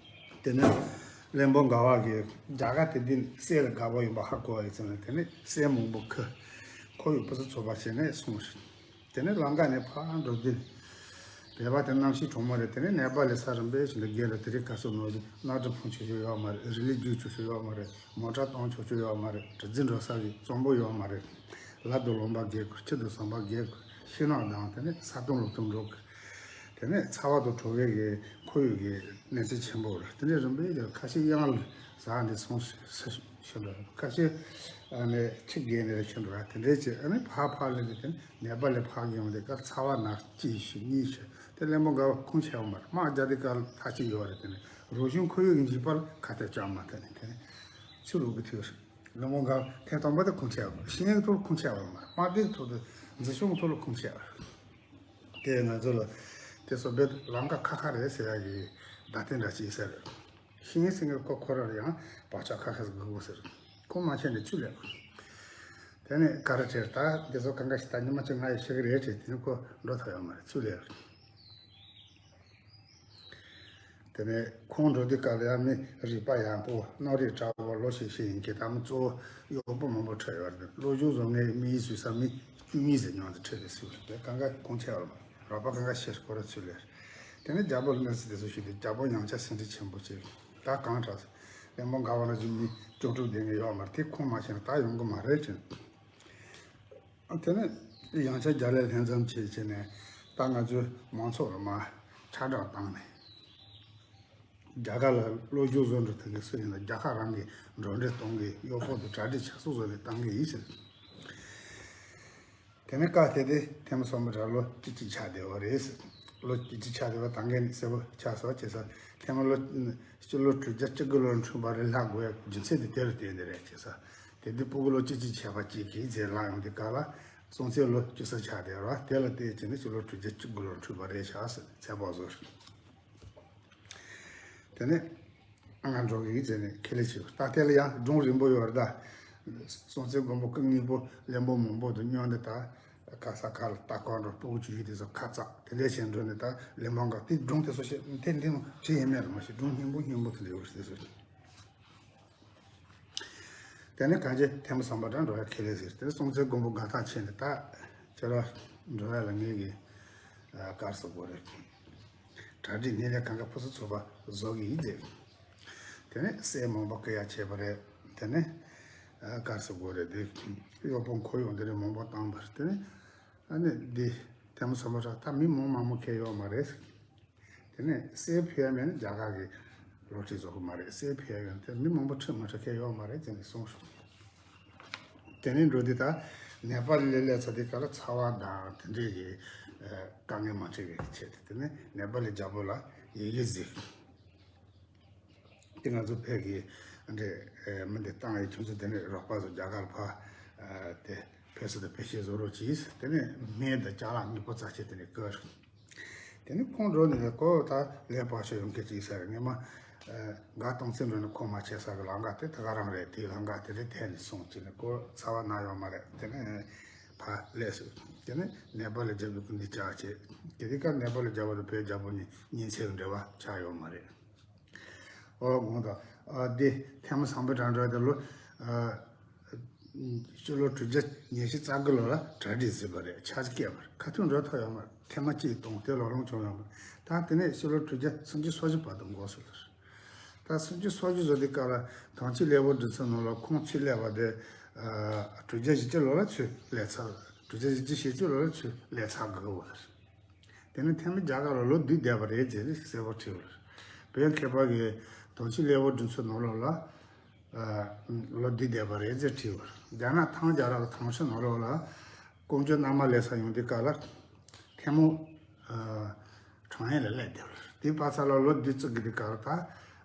དེ་ནས་གླེན་པ་འགའ་བ་གིས་རྒྱ་གར་དེ་འདི་སྲས་ལ་དགའ་པོ་ཡིན་པ་ཧ་གོ་བ་ཡིན་ཙང་དེ་ནས་སྲས་མང་པོ་ཁུ། ཁོ་ཡི་བུ་ཚོ་ཚོགས་པ་བྱས་ནས་སོང་ཞིང་། དེ་ནས་ལང་ཀ་ནས་ཕར་འགྲོ་དུས། བོད་པ་དེ་གནམ་གཤིས་གྲང་མོ་རེད། དེ་ནས་ནེ་པ་ལི་ས་རིམ་པས་ཞིག་ལ་རྒན་ར་དེ་རིང་ཁ་སང་ནོར་ཞིག་གནམ་གྲུ་འཕུར་ཆོག་ཆོག་ཡོད་མ་རེད། རི་ལི་རྒྱུག་ཆོག་ཆོག་ཡོད་མ་རེད། མོ་ཊ་གཏོང་ཆོག་ཆོག་ཡོད་མ་རེད། གྲུ་འཛིན་འགྲོ་ས་གི་གཙང་པོ་ཡོད་མ་རེད། ལ་དུ་ལོང་པ་རྒྱལ་དགོས། ཁྱི་དུ་ཟམ་པ་རྒྱལ་དགོས། ཤིང་ནགས་དང་དེ་ནས་ས་སྟོང་ལོ་ཐུམ་འགྲོ་དགོས། དེ་ནས་ཚ་བ་དང་དྲོ་བའི་གི་ཁོར་ཡུག་གི་གནས་ཚུལ་ཆེན་པོ་རེད། དེ་ནས་རིམ་པས་ཀྱི་ཁ་ཤས་གཡང་ལ་ཟག་ནས་སོང་ཞིག་འགྲོ། ཁ་ཤས་ཨ་ནི་ཁྱི་རྒས་ནས་ཤི་འགྲོ་བ་དེ་འདྲས་ཀྱི་ཨ་ནི་ཕར་ཕར་ལ་ནི་དེ་ནས་ནེ་པ་ལི་ཕར་ཡོང་དེ་ག་ཚ་བ་ན་གཅིག་ཤི་གཉིས་ཤི་དེ་གླེན་པ་འགའ་བ་ཁུངས་ཆེ་བ་མ་རེད། དམག་རྒྱག་དེ་ག་ལ་ཐག་གཅིག་ཡོད་རེད། དེ་ནས་རུ་ཤུང་ཁོར་ཡུག་གི་འཇིགས་པ་ལ་ཁ་གཏད་བཅག་མ་ཐུབ་ནས་དེ་ནས་ཚུར་ལོག་གི་ཐུག་རེད། གླེན་པ་འགའ་ཐེངས་དང་པོ་དེ་ཁུངས་ཆེ་བ་མ་རེད། ཤེས་ཡོན་ཐོག་ལ་ཁུངས་ཆེ་བ་མ་རེད། དམག་སྡེའི་ཐོག་ཏུ་འཛིན་སྐྱོང་ཐོག་ལ་ཁུངས་ཆེ་བ་རེད། དེ་ང་ཚོ་ལ་དེ་ཚོ་བོད་ལམ་ཁ་ཁ་ཁ་རེད་ཟེར་ཡ་གི་བརྡ་སྟོན་འདྲ་ཅིག་ཟེར། ཤེས་ཡོན་ཟེར་མཁན་ཁོ་ཁོ་རང་ལ་ཡང་བག་ཆགས་ཁ་ཁ་ཟིག་དགོས་དགོས་ཟེར། ཁོ་མ་ཤེས་ནས་ཆུ་ལས། དེ་ནས་ག་རེ་བྲེལ་ད་འདི་ཚོ་གང་ག་ཞིག་ད་ཉི་མ་གཅིག་ང་ཡི་ཤི་གི་རེད་བྲེལ། དེ་ནས་ཁོ་འགྲོ་ཐུབ་ཡོད་མ་རེད། ཆུ་ལས། དེ་ནས་ཁོང་འགྲོ་དུས་སྐབས་ལ་ཡང་མི་རིག་པ་ཡངས་པོ་སྣ་རིག་བཀྲ་བ་ལོ་ཤས་ཤིག་ཡིན་གྱི་ད་མི་གཙོ་བོ་གཡོག་པོ་མང་པོ་ཁྲིད་ཡོད་རེད། སློབ་སྦྱོང་བཟོ་མཁན་མི་ཡིས་བཟོས་ས་མི་བཅུ་གཉིས་ཟེར་མཉམ་དུ་ཁྲིད་པའི་ཚུལ་རེད། དེ་གང་ག་ཁུངས་ཆེ་བ་རོགས་པ་གང་ག་ཤེས་ཁོ་ར་ཚུལ་ལས། དེ་ནས་རྒྱལ་པོ་ལ་གནས་ཚུལ་དེ་ཚོ་ཞུས་ཏེ་རྒྱལ་པོ་ཡང་བསྐྱར་སེམས་ཁྲལ་ཆེན་པོ་བྱས། ད་གང་དྲག་གླེན་པ་འགའ་བ་ན་བཞིན་མི་སྐྱོབ་སྒྲུབ་ལྡན་གྱི་ཡོད་མ་རེད། དེ་ཁུངས་མ་ཆེ་ན་ད་ཡོང་གི་མ་རེད་ཅེས། དེ་ནས་ཡང་བསྐྱར་རྒྱ་ལས་ལྷན་འཛོམས་བྱས་བྱས་ནས་ད་ང་ཚོའི་མང་ཚོགས་ལ་མར་ཁྱབ་བསྒྲགས་བཏང་ནས་རྒྱ་གར་ལ་བློ་སྦྱོང་བཟོ་འདྲ་ཐུབ་མཁན་སུ་ཡིན་ན་རྒྱལ་ཁབ་རང་གི་འགྲོ་འགྲེལ་གཏོང་གི་གཡོག་པོ་དང་གྲ་སྒྲིག་ཆ་ཚང་བཟོ་ནས་བཏང་གི་ཡིན་ཟེར། དེ་ནས་བཀའ་དེ་དེ་ཐེངས་མ་གསུམ་པ་ར་ལོ་གཅིག་གཅིག་ཆགས་བསྡད་པ་རེད་ཟེར། ལོ་གཅིག་གཅིག་ཆགས་བསྡད་པ་ད་གིན་གསལ་པོ་ཆགས་སོང་བྱས་ཙང་ཐེངས་མ་ལོ་སྤྱི་ལོ་དྲུག་བརྒྱ་བཅུ་དགུ་ལོར་འཁྲུངས་པ་རེད་ལབ་དགོས་ཡ་རྒྱུ་མཚན་དེ་དེ་ལ་བརྟེན་ནས་རེད་བྱས་ཙང་། དེ་དུས་སྤུ་གུ་ལོ་གཅིག་གཅིག་བྱས་པ་གཅིག་གིས་རྗེས་ལ་ཡོང་དུས་སྐབས་ལ་སྲོང་བཙན་ལོ་བཅུ་གསུམ་ཆགས་བསྡད་ར། དེ་ལ་བལྟས་བྱས་ནས་སྤྱི་ལོ་དྲུག་བརྒྱ་བཅུ་དགུ་ལོར་འཁྲུངས་པ་རེད་ཤག་ཟེར་ཚེ་དཔག་བཟོ་རེད། དེ་ནས་ང་འགྲོ་གི་ཡིན་ཟེར་ནས་ཁས་ལེན་བྱས། ད་དེ་ལ་ཡང་སྒྲུང་རིང་པོ་ཡོད་རེད་ད། སྲོང་བཙན་སྒམ་པོ་སྐུ་དངོས་པོ་གླེན་པ་མང་པོ་དང་མཉམ་དུ་ད་ག་ས་ག་ལ་ལྟ་སྐོར་འགྲོ། སྤུ་གུ་ཆུང་ཆུང་དེ་ཚོ་ཁ་བཙགས་དེ་འདྲས་བྱས་འགྲོ་ནས་ད་གླེན་པ་འགའ་དེ་སྒྲུང་དེ་ཚོ་བཤད་དེ་འདི་ནང་བྲིས་ཡོད་མེད་ལ་མ་ཤེས། སྒྲུང་སྙན་པོ་སྙན་པོ་དེ་འདྲས་ཡོད་རེད་དེ་ཚོ། དེ་ནས་གང་ཅི་ཐེངས་མ་གསུམ་པ་འདྲ་འགྲོ་ཡ་ཁས་ལེན་ཟེར། དེ་ནས་སྲོང་བཙན་སྒམ་པོ་དགའ་ཐག་ཆད་ནས་ད་ཁྱེད་རང་འགྲོ་ཡ་ལ་ངེད་ཀྱི་ག་རེ་ཟེར་དགོས་རེད། གྲ་སྒྲིག་ངེད་ལས་གང་ག་ཕུན་སུམ་ཚོགས་པ་བཟོ་གི་ཡིན་ཟེར། དེ་ནས་སྲས་མང་པོ་སྐུ་ཡ་བྱས་པ་རེད། དེ་ནས་ག་རེ་ཟེར་དགོས་རེད། དེ་གཡོག་པོ་ཁོར་ཡུག་འདི་རིགས་མང་པོ་བཏང་པ་རེད། དེ་ནས་ཨ་ནི་འདི་ཐེངས་མ་གསུམ་པ་ར་ད་མི་མང་མང་པོ་ཁེལ་ཡོད་མ་རེད། དེ་ནས་སྲས་ཕུལ་ཡ་མེད་ན་རྒྱ་གར་གྱི་སློབ་ཁྲིད་བཟོ་གི་མ་རེད། སྲས་ཕུལ་ཡ་ཡོད་ན་དེ་མི་མང་པོ་ཁྲིད་མ་ཁྲིད་ཁེལ་ཡོད་མ་རེད་ཟེར་ནས་གསུངས་སོང་། དེ་ནས་འགྲོ་དུས་ད་ནེ་པ་ལི་ལ་སླེབས་ཚར་དུས་སྐབས་ལ་ཚ་བ་དང་དེ་འདྲའི་གི་དཀའ་ངལ་མ་འཕྲད་པའི་ཆེད་དུ་དེ་ནས་ནེ་པ་ལི་རྒྱལ་པོ་ལ་ཡི་གེ་གཟིགས། ང་ཚོ་ཕས་ཀྱི་འདྲེ་མི་འདི་བཏང་ཡི་ཁྱོད་ཚོ་དེ་ནས་རོགས་པ་ཚོ་རྒྱ་གར་ཕ་དེ་ཕེབས་སུ་དང་ཕེབས་ཤེས་བཟོ་རོགས་གྱིས། དེ་ནས་སྨན་དང་ཅ་ལག་མྱུར་པོ་རྩ་ཆེ་དེ་ནས་བསྐུར། དེ་ནས་ཁོང་འགྲོ་ནས་ལས་ཀོ་ད་ལས་པ་ཤོ་ཡོང་གི་ཅིག་ཟེར། ངས་མ་དགའ་གཏོང་སེམས་འགྲོ་ནས་ཁོང་མ་ཆེ་ས་གི་ལམ་ཁ་དེ་ད་ག་རང་རེད། དེའི་ལམ་ཁ་དེ་རེད། དེ་ནས་སོང་ཅིག་ནས་ཀོ་ཚ་བ་ན་ཡོང་མ་རེད། དེ་ནས་ཕ་ལས་སུ་དེ་ནས་ནེ་པ་ལ་རྒྱབ་ཀྱི་ཀུན་འདི་ཅག་བྱེད། དེ་དུས་ཀ་ནེ་པ་ལ་རྒྱབ་པ་དང་བོད་རྒྱབ་པོ་ནི་ཉིན་མཚན་གྱི་འབྲེལ་བ་ཆགས་ཡོད་མ་རེད། ཨོ་དགོངས་དག་ཨ་འདི་ཐེངས་མ་སམ་བྷོ་ཊ་འགྲོ་དེ་ལོ་ཨ་ཕྱི་ལོ་དྲུག་བརྒྱ་ཉི་ཤུ་རྩ་དགུ་ལོ་ལ་གྲ་སྒྲིག་ཟིན་པ་རེད། ཆ་ཅིག་སྐྱེས་པར་ཁ་ཐུག་འགྲོ་ཐུབ་ཡོད་མ་རེད། ཐེངས་མ་གཅིག་གཏོང་དེ་ལོ་ལོང་བྱུང་ཡོད་མ་རེད། ད་དེ་ནས་ཕྱི་ལོ་དྲུག་བརྒྱ་སུམ་ཅུ་སོ་བཞི་བར་དུ་འགོར་སོང་ལ། ད་སུམ་ཅུ་སོ་བཞི་བཟོ་དུས་སྐབས་ལ་དོན་གཅིག་ལས་བོ་སྒྲིག་ཚུལ་ནང་ལ་ཁོང་ཚུར་སླེབས་པ་དེ་ཨ་དྲུག་བརྒྱ་བཞི་བཅུ་ལོ་ལ་ཚུར་སླེབས་ཚར། དྲུག་བརྒྱ་བཞི་བཅུ་ཞེ་གཅིག་ལོ་ལ་ཚུར་སླེབས་ཚར་དགོས་པ་རེད། དེ་ནས་ཐེངས་མ་རྒྱ་གར་ལ་ལོ་བདུན་བསྡད་པ་རེད་ཅེས་གསལ་པོ་བྲིས་པ་རེད། བོད་མཁས་པ་གིས་དོན་གཅིག་ལས་བོ་སྒྲིག་ཚུལ་ནང་ལོགས་ལ་ཨ་ལོ་བདུན་བསྡད་པ་རེད་ཅེས་བྲིས་པ་རེད། རྒྱ་ནག་ཐང་རྒྱལ་རབས་ཐང་ཕྱོགས་ནང་ལོགས་ལ་ཀོང་ཇོ་གནམ་མ་ལས་ས་ཡོང་དུས་སྐབས་ལ་ཐེངས་མ་ཨ་ཁྲང་ཨན་ལ་སླེབས་བསྡད་པ་རེད། དེའི་བར་ཚ་ལ་ལོ་བདུན་བཙུགས་ཀྱི་དུས་སྐབས་ལ་ད་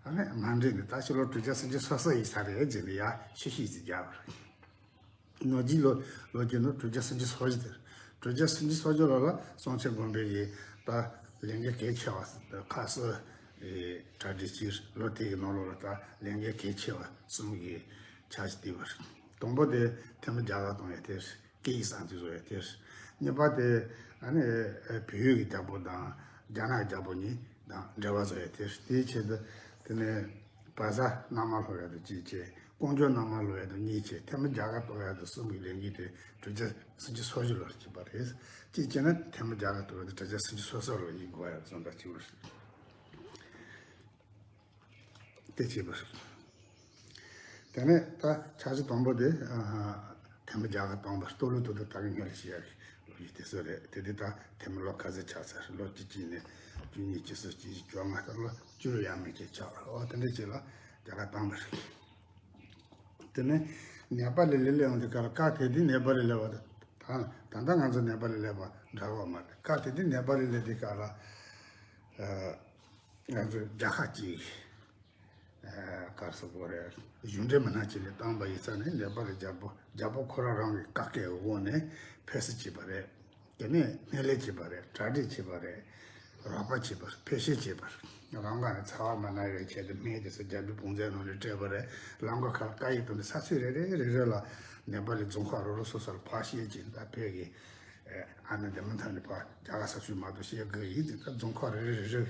ཨ་ནི་མ་འགྲིག་ནས་ད་ཕྱི་ལོ་དྲུག་བརྒྱ་སུམ་ཅུ་སོ་སོ་ཡིན་ས་རེད་ཅེས་ནས་ཡ་ཤུ་ཤུ་ཅིག་རྒྱག་པ་རེད། ནོར་གྱི་ལོ་ལོ་རྒྱུས་ནི་དྲུག་བརྒྱ་སུམ་ཅུ་སོ་བཞི་དེར། དྲུག་བརྒྱ་སུམ་ཅུ་སོ་བཞི་ལོ་ལ་སྲོང་བཙན་སྒམ་པོ་ཡིས་ད་ལས་འགན་གལ་ཆེ་བ་ཁ་སི་གྲ་སྒྲིག་ཕྱིར་ལོ་དེ་གི་ནང་ལོགས་ལ་ད་ལས་འགན་གལ་ཆེ་བ་གསུམ་གྱི་ཆ་ཞིག་བསྡུས་པ་རེད། དང་པོ་དེ་ཐེངས་མ་རྒྱ་གར་གཏོང་ཡ་དེ་རེད། སྐད་ཡིག་གསར་འཛུགས་བཟོ་ཡ་དེ་རེད། གཉིས་པ་དེ་ཨ་ནི་བལ་ཡུལ་གྱི་རྒྱལ་པོ་དང་རྒྱ་ནག་གི་རྒྱལ་པོ་གཉིས་དང་འབྲེལ་བ་བཟོ་ཡ་དེ་རེད། དེའི་ཆེད་དུ་དེ་ནས། བ་ཟ་མནའ་མ་སློབ་ཡག་དང་གཅིག་བྱས། ཀོང་ཇོ་མནའ་མ་སློབ་ཡག་དང་གཉིས་བྱས། ཐེངས་མ་རྒྱ་གར་གཏོང་ཡག་དང་གསུམ་གྱི་ལས་འགུལ་དེ་དྲུག་བརྒྱ་སུམ་ཅུ་སོ་བཞི་ལོར་བྱས་པ་རེད། གཅིག་བྱས་ན་ཐེངས་མ་རྒྱ་གར་གཏོང་ཡག་དང་དྲུག་བརྒྱ་སུམ་ཅུ་སོ་སོ་ལོར་ཡིན་དགོས་ཡག་བཟོ་འདྲ་བྱས་པ་རེད། དེ་བྱས་པ་རེད། དེ་ནས་ད་ཆ་ཚང་དང་པོ་དེ་ཨ་ཐེངས་མ་རྒྱ་གར་གཏོང་པ་སྟོད་ལུང་ཏོག་ཏོ་ད་གི་སྔོན་ལ་བྱས་ཡག་ལོ་རྒྱུས་དེ་ཚོ་རེད། དེ་དེ་ད་ཐེངས་མ་ལོ་ག་ཚོད་ཆགས་ཚར། ལོ་བཅུ་གཅིག་ནས་བཅུ་གཉིས། བཅུ་གསུམ། བཅུ་བཞི། བཅོ་ལྔ་དང་ལོ་བཅུ་ཡས་མས་ཅིག་ཆགས་པ་རེད། འོ་དེ་འདྲ་ཅིག་ལ་རྒྱ་གར་བཏང་པ་རེད། དེ་ནས་ནེ་པ་ལི་ལ་སླེབས་ཡོང་དུས་སྐབས་ལ་སྐབས་དེ་དུས་ནེ་པ་ལི་སླེབས་པ་དང་ད་ལྟ་ང་ཚོ་ནེ་པ་ལི་སླེབས་པ་འདྲ་བ་མ་རེད། སྐབས་དེ་དུས་ནེ་པ་ལི་སླེབས་དུས་སྐབས་ལ་ཨ་ང་ཚོ་རྒྱལ་ཁབ་ཅིག་ཨ་ག་རེ་ཟེར་དགོས་རེད། གཞུང་འབྲེལ་མི་སྣ་ཅིག་ལ་བཏང་པ་ཡིན་ཙང་ནས་ནེ་པ་ལི་རྒྱལ་པོ་རྒྱལ་པོ་ཁོ་རང་རང་གི་བཀའ་བཀའི་འོག་ནས་ཕེབས་བསུ་བྱས་པ་རེད། དེ་ནས་སྣེ་ལེན་བྱས་པ་རེད། གྲ་སྒྲིག་བྱས་པ་རེད། རོགས་པ་བྱས་པ་རེད། ཕེབས་བཤད་བྱས་པ་རེད། རང་དགར་ནས་ཚ་བ་མ་ན་བའི་ཆེད་དུ་སྨན་དེ་ཚོ་རྒྱལ་པོའི་བང་མཛོད་ནང་ནས་སྤྲད་པ་རེད། ལམ་ཁ་ཁག་བཀའ་ཡིག་བཏོན་ཏེ་ས་ཚིགས་རེ་རེ་རེ་རེ་ལ་ནེ་པ་ལི་རྫོང་ཁག་རོ་རོ་སོ་སོར་ཕར་བཤད་ཀྱིན་ད་བོད་ཀྱི་ཨ་ནི་འདི་མུ་མཐུད་ནས་ཕར་རྒྱ་གར་ས་ཆུ་མ་གཏོགས་བཤད་དགོས་ཡིན་ཟེར། ད་རྫོང་ཁག་རེ་རེ་རེ་རེ་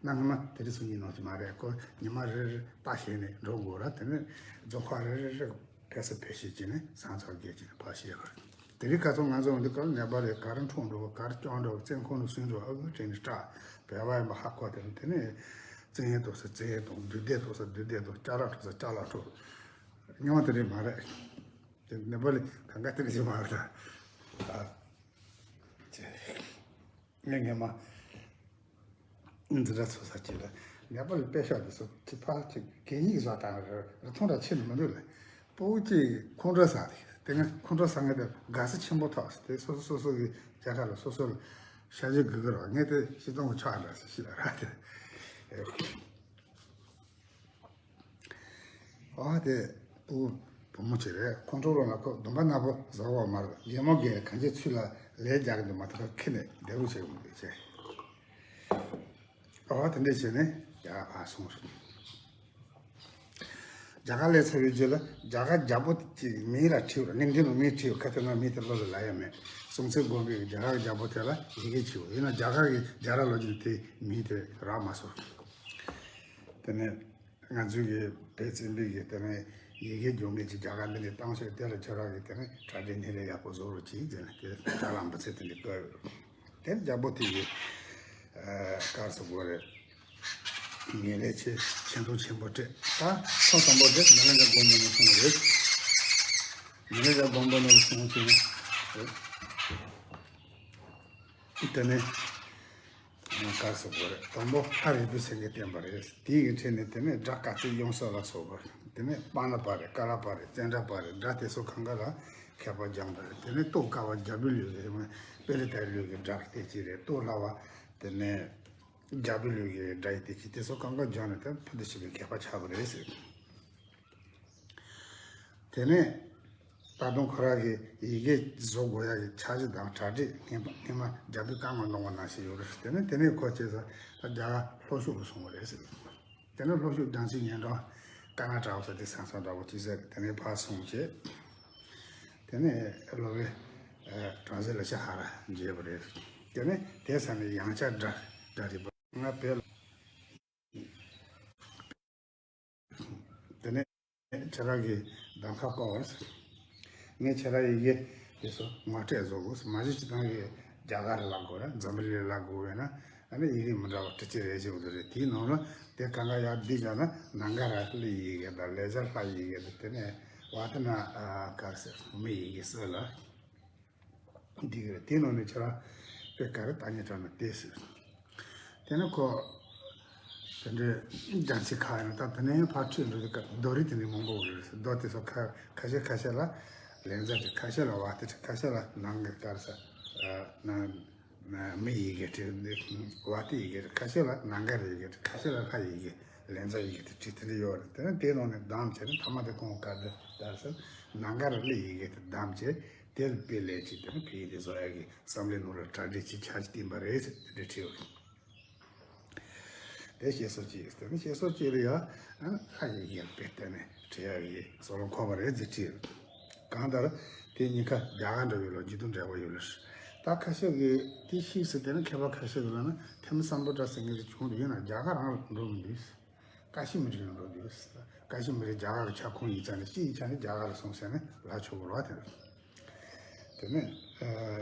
གནའ་སྔ་མ་དེ་རིང་སང་ཉིན་ནང་བཞིན་མ་རེད། ཁོ་ཉི་མ་རེ་རེ་ལྟ་བྱས་ནས་འགྲོ་དགོས་ར། དེ་ནས་རྫོང་ཁག་རེ་རེ་རེ། ཕལ་ཆེར་ཕལ་ཆེར་བྱས་ནས་ཟངས་མཚོ་བརྒལ་བྱས་ནས་ཕར་བཤད་པ་རེད། དེ་རིང་ཁ་སང་ང་ཚོ་འདི་གར་ནེ་པ་ལི་ག་རེ་འཁྲུངས་འགྲོ་བ། ག་རེ་སྐྱོང་འགྲོ་བ། བཙོན་ཁང་ནས་གསོན་འགྲོ་བ། ཨ་ཁུ་དྲན་ནས་སྐྲག་བས་བ་ཡིན་པ་ཧ་གོ། དེ་ནས་དེ་ནས་བཙན་གཡེམ་གཏོང་ས་བཙན་གཡེམ་གཏོང་། སྡུག་སྡུག་གཏོང་ས་སྡུག་སྡུག་གཏོང་། ཅ་ལག་འཕྲོག་ས་ཅ་ལག་འཕྲོག་སྨྱོ་བ་དེ་རེད་མ་རེད། དེ་ནེ་པ་ལི་གང་ག་དེ་རེད་ཅེས་མ་རེད་ད། ཨ་ཅེ། ངས་ངས་མ་འདི་འདྲ་ཚོ་ས་ཅིག་ལ་ནེ་པ་ལི་དཔེ་ཤག་འདི་ཚོ་ཅི་ཕ་ཅིག་གད་སྙིགས་བཟོ་སྟངས་རེ་རེ་མཐོང་ར་ཆེ་ནི་མི་འདུག་ལ། སྤུ་གུ་ཅིག་ཁོང་ཁྲོ་ཟ་རེད། དེ་སྔ་ཁོང་ཁྲོ་ཟ་ངེས་དེ་དགའ་ས་ཆེན་པོ་ཐོག་དེ་སོ་སོ་སོ་སོ་གི་རྒྱལ་ཁབ་ལ་སོ་སོ་ལ་ཤ་ཞེ་དགོས་ཀྱི་རེད། ངས་དེ་ཤི་སྟོང་གི་ཆགས་འདྲ་ཞིག་ལ་ར་དེ། ཨ་དེ་བུ་བུ་མོ་ཅིག་རེད། ཁོང་ཁྲོ་ལངས་ན་ཁོ་གདོང་པ་ནག་པོ་བཟོ་བ་མ་རེད། རྒན་མོ་གིས་གང་ཅིའི་ཚུལ་ལ་ལས་རྒྱག་གི་འདུག་མ་གཏོགས་ཁྱི་ནས་བདེ་བོ་བྱེད་གི་མི་འདུག་ཅེས། ཨ་དེ་འདྲས་བྱས་ནས་རྒྱ་གར་ཕར་སོང་ཟེར། རྒྱ་གར་སླེབས་ཚར་བའི་རྗེས་ལ་རྒྱ་གར་རྒྱལ་པོ་ཅིག་མིང་ལ་བྲིས་པ་རེད། གླིང་ཕྲན་ལ་མིང་བྲིས་པ། ཁ་ཐུག་ང་མིང་དེ་བློ་ལ་ལ་ཡ་མེད། སྲོང་བཙན་སྒམ་པོས་རྒྱ་གར་རྒྱལ་པོ་དེ་ལ་ཡི་གེ་བྲིས་པ་ཡིན་ན་རྒྱ་གར་གྱི་རྒྱལ་རབས་ལོ་རྒྱུས་དེ་མིང་དེ་རག་མ་སོང་། དེ་ནས། ང་ཚོའི་གི་བོད་བཙན་པོའི་གི་དེ་ནས་ཡི་གེ་རྒྱུགས་མེད་ཀྱི་རྒྱ་གར་འདི་ནས་བཏང་ཤོག་དེ་ལ་ཁྱོད་རང་གི་དེ་ནས་གྲ་སྒྲིག་སྣེ་ལེན་ཡག་པོ་བཟོ་རོགས་གྱིས་ཟེར་ནས་དེ་དྲ་ལམ་པ་ཚེ་དེ་འདྲ་བཀོད་ཡོད། དེ་རྒྱལ་པོ་དེ་གི་གར་སོ་དགོས་རེད། ངན་ལས་ཆེ་ཆེ་མཐོང་ཆེན་པོ་སྤྲད། ད་ཐོག་དང་པོ་དེ་མི་ལ་འཇའ་དགོན་པ་ནས་སོང་བ་རེད། མི་ལ་འཇའ་དགོན་པ་ནས་སོང་ཚེ་ནས་དེ་ནས། གར་སོགས་པ་རེད། དང་པོ་ཧ་རི་པི་སེང་གེ་བསྟན་པ་རེད། དེའི་གི་འཕྲིན་ནས་དེ་ནས་སྒྲ་དཀར་ཚིག་ཡོངས་སོགས་ལ་སོགས་པ། དེ་ནས་པ་ཎ་པ་རེད། ཀ་ལ་པ་རེད། ཙན་དྲ་པ་རེད། སྒྲ་དེ་ཚོ་གང་ག་ལ་མཁས་པ་སྦྱངས་པ་རེད། དེ་ནས་ཏོག་དཀར་བ་རྒྱལ་པོའི་ལུས་ཀྱི་དེ་ནས་དཔེ་རི་ཏའི་ལུས་ཀྱི་སྒྲ་དེ་གཅིག་རེད། ཏོག་ལྷ་བ་དེ་ནས་ རྒྱ་བོད་ལུགས་ཀྱི་སྒྲ་ཡི་དེ་ཅི་དེ་ཚོ་གང་ག་སྦྱངས་ནས་ད་ཕུ་དུ་ཞིག་པའི་མཁས་པ་ཆགས་པ་རེད་ཟེར། དེ་ནས་ད་དུང་ཁོ་རང་གི་ཡི་གེ་བཟོ་དགོས་ཡ་གི་འཆར་གཞི་དང་གྲ་སྒྲིག་སྔན་མ་སྔན་མ་རྒྱ་བོད་དཀའ་ངལ་གནང་བ་ནང་བཞིན་ཡོད་རེད། དེ་ནས་དེ་ནས་ཁོ་བྱས་ཙང་ད་རྒྱ་གར་ལྷོ་ཕྱོགས་ལ་སོང་བ་རེད་ཟེར། དེ་ནས་ལྷོ་ཕྱོགས་རྒྱང་ཆེའི་ཉེ་འགྲམ་ཀ་ན་ཊ་ས་དེ་ས་མཚམས་འདྲ་བོ་ཅིག་ཟེར། དེ་ནས་ཕར་སོང་བྱས། དེ་ནས་སློབ་དཔོན་བྲམ་ཟེ་ལེགས་བཤད་ཧ་ར་མཇལ་བ་རེད། དེ་ནས་དེ་ས་ནས་ཡང་བསྐྱར་སྒྲ་སྒྲ་རིག་པ་ང་བོད་ལ། དེ་ནས་ཁྱེད་རང་གིས་གདམ་ཁ་སྐོར་བར། ངས་ཁྱེད་རང་ཡི་གེ་དེ་ཚོ་ངོ་སྤྲོད་བཟོ་དགོས། མ་གཞི་སྤྱིར་བཏང་གི་རྒྱ་གར་ལ་དགོས་ར་འཛམ་བུ་གླིང་ལ་དགོས་བས་ན། ཨ་ནི་ཡི་གེ་མི་འདྲ་བ་ཁྲི་གཅིག་རེ་བཞི་འདུག་རེད། དེའི་ནང་ལ་དེ་གང་ག་ཡར་བསྡུས་བཞག་ན་ནཱ་ག་ར་གླུ་ཡི་གེ་དང་ལེགས་སྦྱར་ལྷ་ཡི་གེ་དང་དེ་ནས་ཝ་ཏི་ན་ག་རེ་ཟེར་མི་ཡི་གེ་སོགས་ལ་འདི་གི་རེད། དེའི་ནང་ནས་ཁྱེད་རང་དཔེ་ག་རེ་ལྟ་ཉན་དྲག་ན་དེ་ཟེར། དེ་ནས་ཁོ་དེ་འདྲའི་རྒྱ་ཆེ་ཁ་ཡིན་ན་ད་དེ་ནས་ཕར་ཁྲིད་འགྲོ་དུས་སྐབས་རྡོ་རིང་དེ་འདྲའི་མང་པོ་ཡོད་རེད། རྡོ་དེ་ཚོ་ཁ་ཁ་ཤས་ཁ་ཤས་ལ་ལེགས་སྦྱར་བྲིས། ཁ་ཤས་ལ་ཝ་ཏི་བྲིས། ཁ་ཤས་ལ་ནང་གི་སྐར་ས་ནང་མི་ཡི་གེ་བྲིས། ཝ་ཏི་ཡི་གེ་བྲིས། ཁ་ཤས་ལ་ནཱ་ག་ར་ཡི་གེ་བྲིས། ཁ་ཤས་ལ་ལྷ་ཡི་གེ་ལེགས་སྦྱར་ཡི་གེ་དེ་བྲིས། དེ་འདྲ་ཡོད་རེད། དེ་ནས་དེའི་ནང་ནས་བདམས་བྱས་ནས་ཐ་མ་དེ་ཁོང་ག་འདྲ་ལྟར་ཟེར་ནཱ་ག་ར་གླུ་ཡི་གེ་དེ་བདམས་བྱས། དེ་ལ་དཔེ་ལེགས་ཅིག་དེ་ནི་བོད་ཡིག་དེ་བཟོ་ཡག་གི་བསམ་བློའི་ནང་ལ་གྲ་སྒྲིག་ཅིག་ཆགས་ཀྱི་བསྟན་པ་རེད་ཟེར་དེ་འདྲ་བྲིས་ཡོད། དེ་བཤད་སྲོལ་ཅིག་ཡོད། དེ་ནི་བཤད་སྲོལ་ཅིག་ལ་ཡང་ཨ་ལྷ་ཡི་གེ་དཔེ་བལྟས་ནས་བྲིས་ཡག་གི་བཟོ་ལུགས་ཁོ་པ་རེད་ཟེར་བྲིས་ཡོད། གང་ལྟར་དེ་གཉིས་ཀ་རྒྱ་གར་འདྲ་བའི་ལོ་རྒྱུས་དང་འབྲེལ་བ་ཡོད་ལ། ད་ཁ་ཤས་ཀྱིས་དེ་ཤེས་ཟེར། དེ་ནི་མཁས་པ་ཁ་ཤས་ཀྱིས་ལབ་ན་ཐེམ་སམ་བྷོ་ཊ་ཟེར་མཁན་ཞིག་བྱུང་འདུག་ཡིན་ན་རྒྱ་གར་རང་ལ་འགྲོ་མི་འདུག་ཀ་ཤི་མིར་ལ་འགྲོ་འདུག་ཀ་ཤི་མིར་རྒྱ་གར་གྱི་ཁྱབ་ཁོངས་ཡིན་ཙང་ནས་སྤྱི་ཡི་ཆ་ནས་རྒྱ་གར་ལ་སོང་ཟེར་ནས་ལབ་ཆོག་གི་རེད་བ། དེ་རེད། དེ་ནས་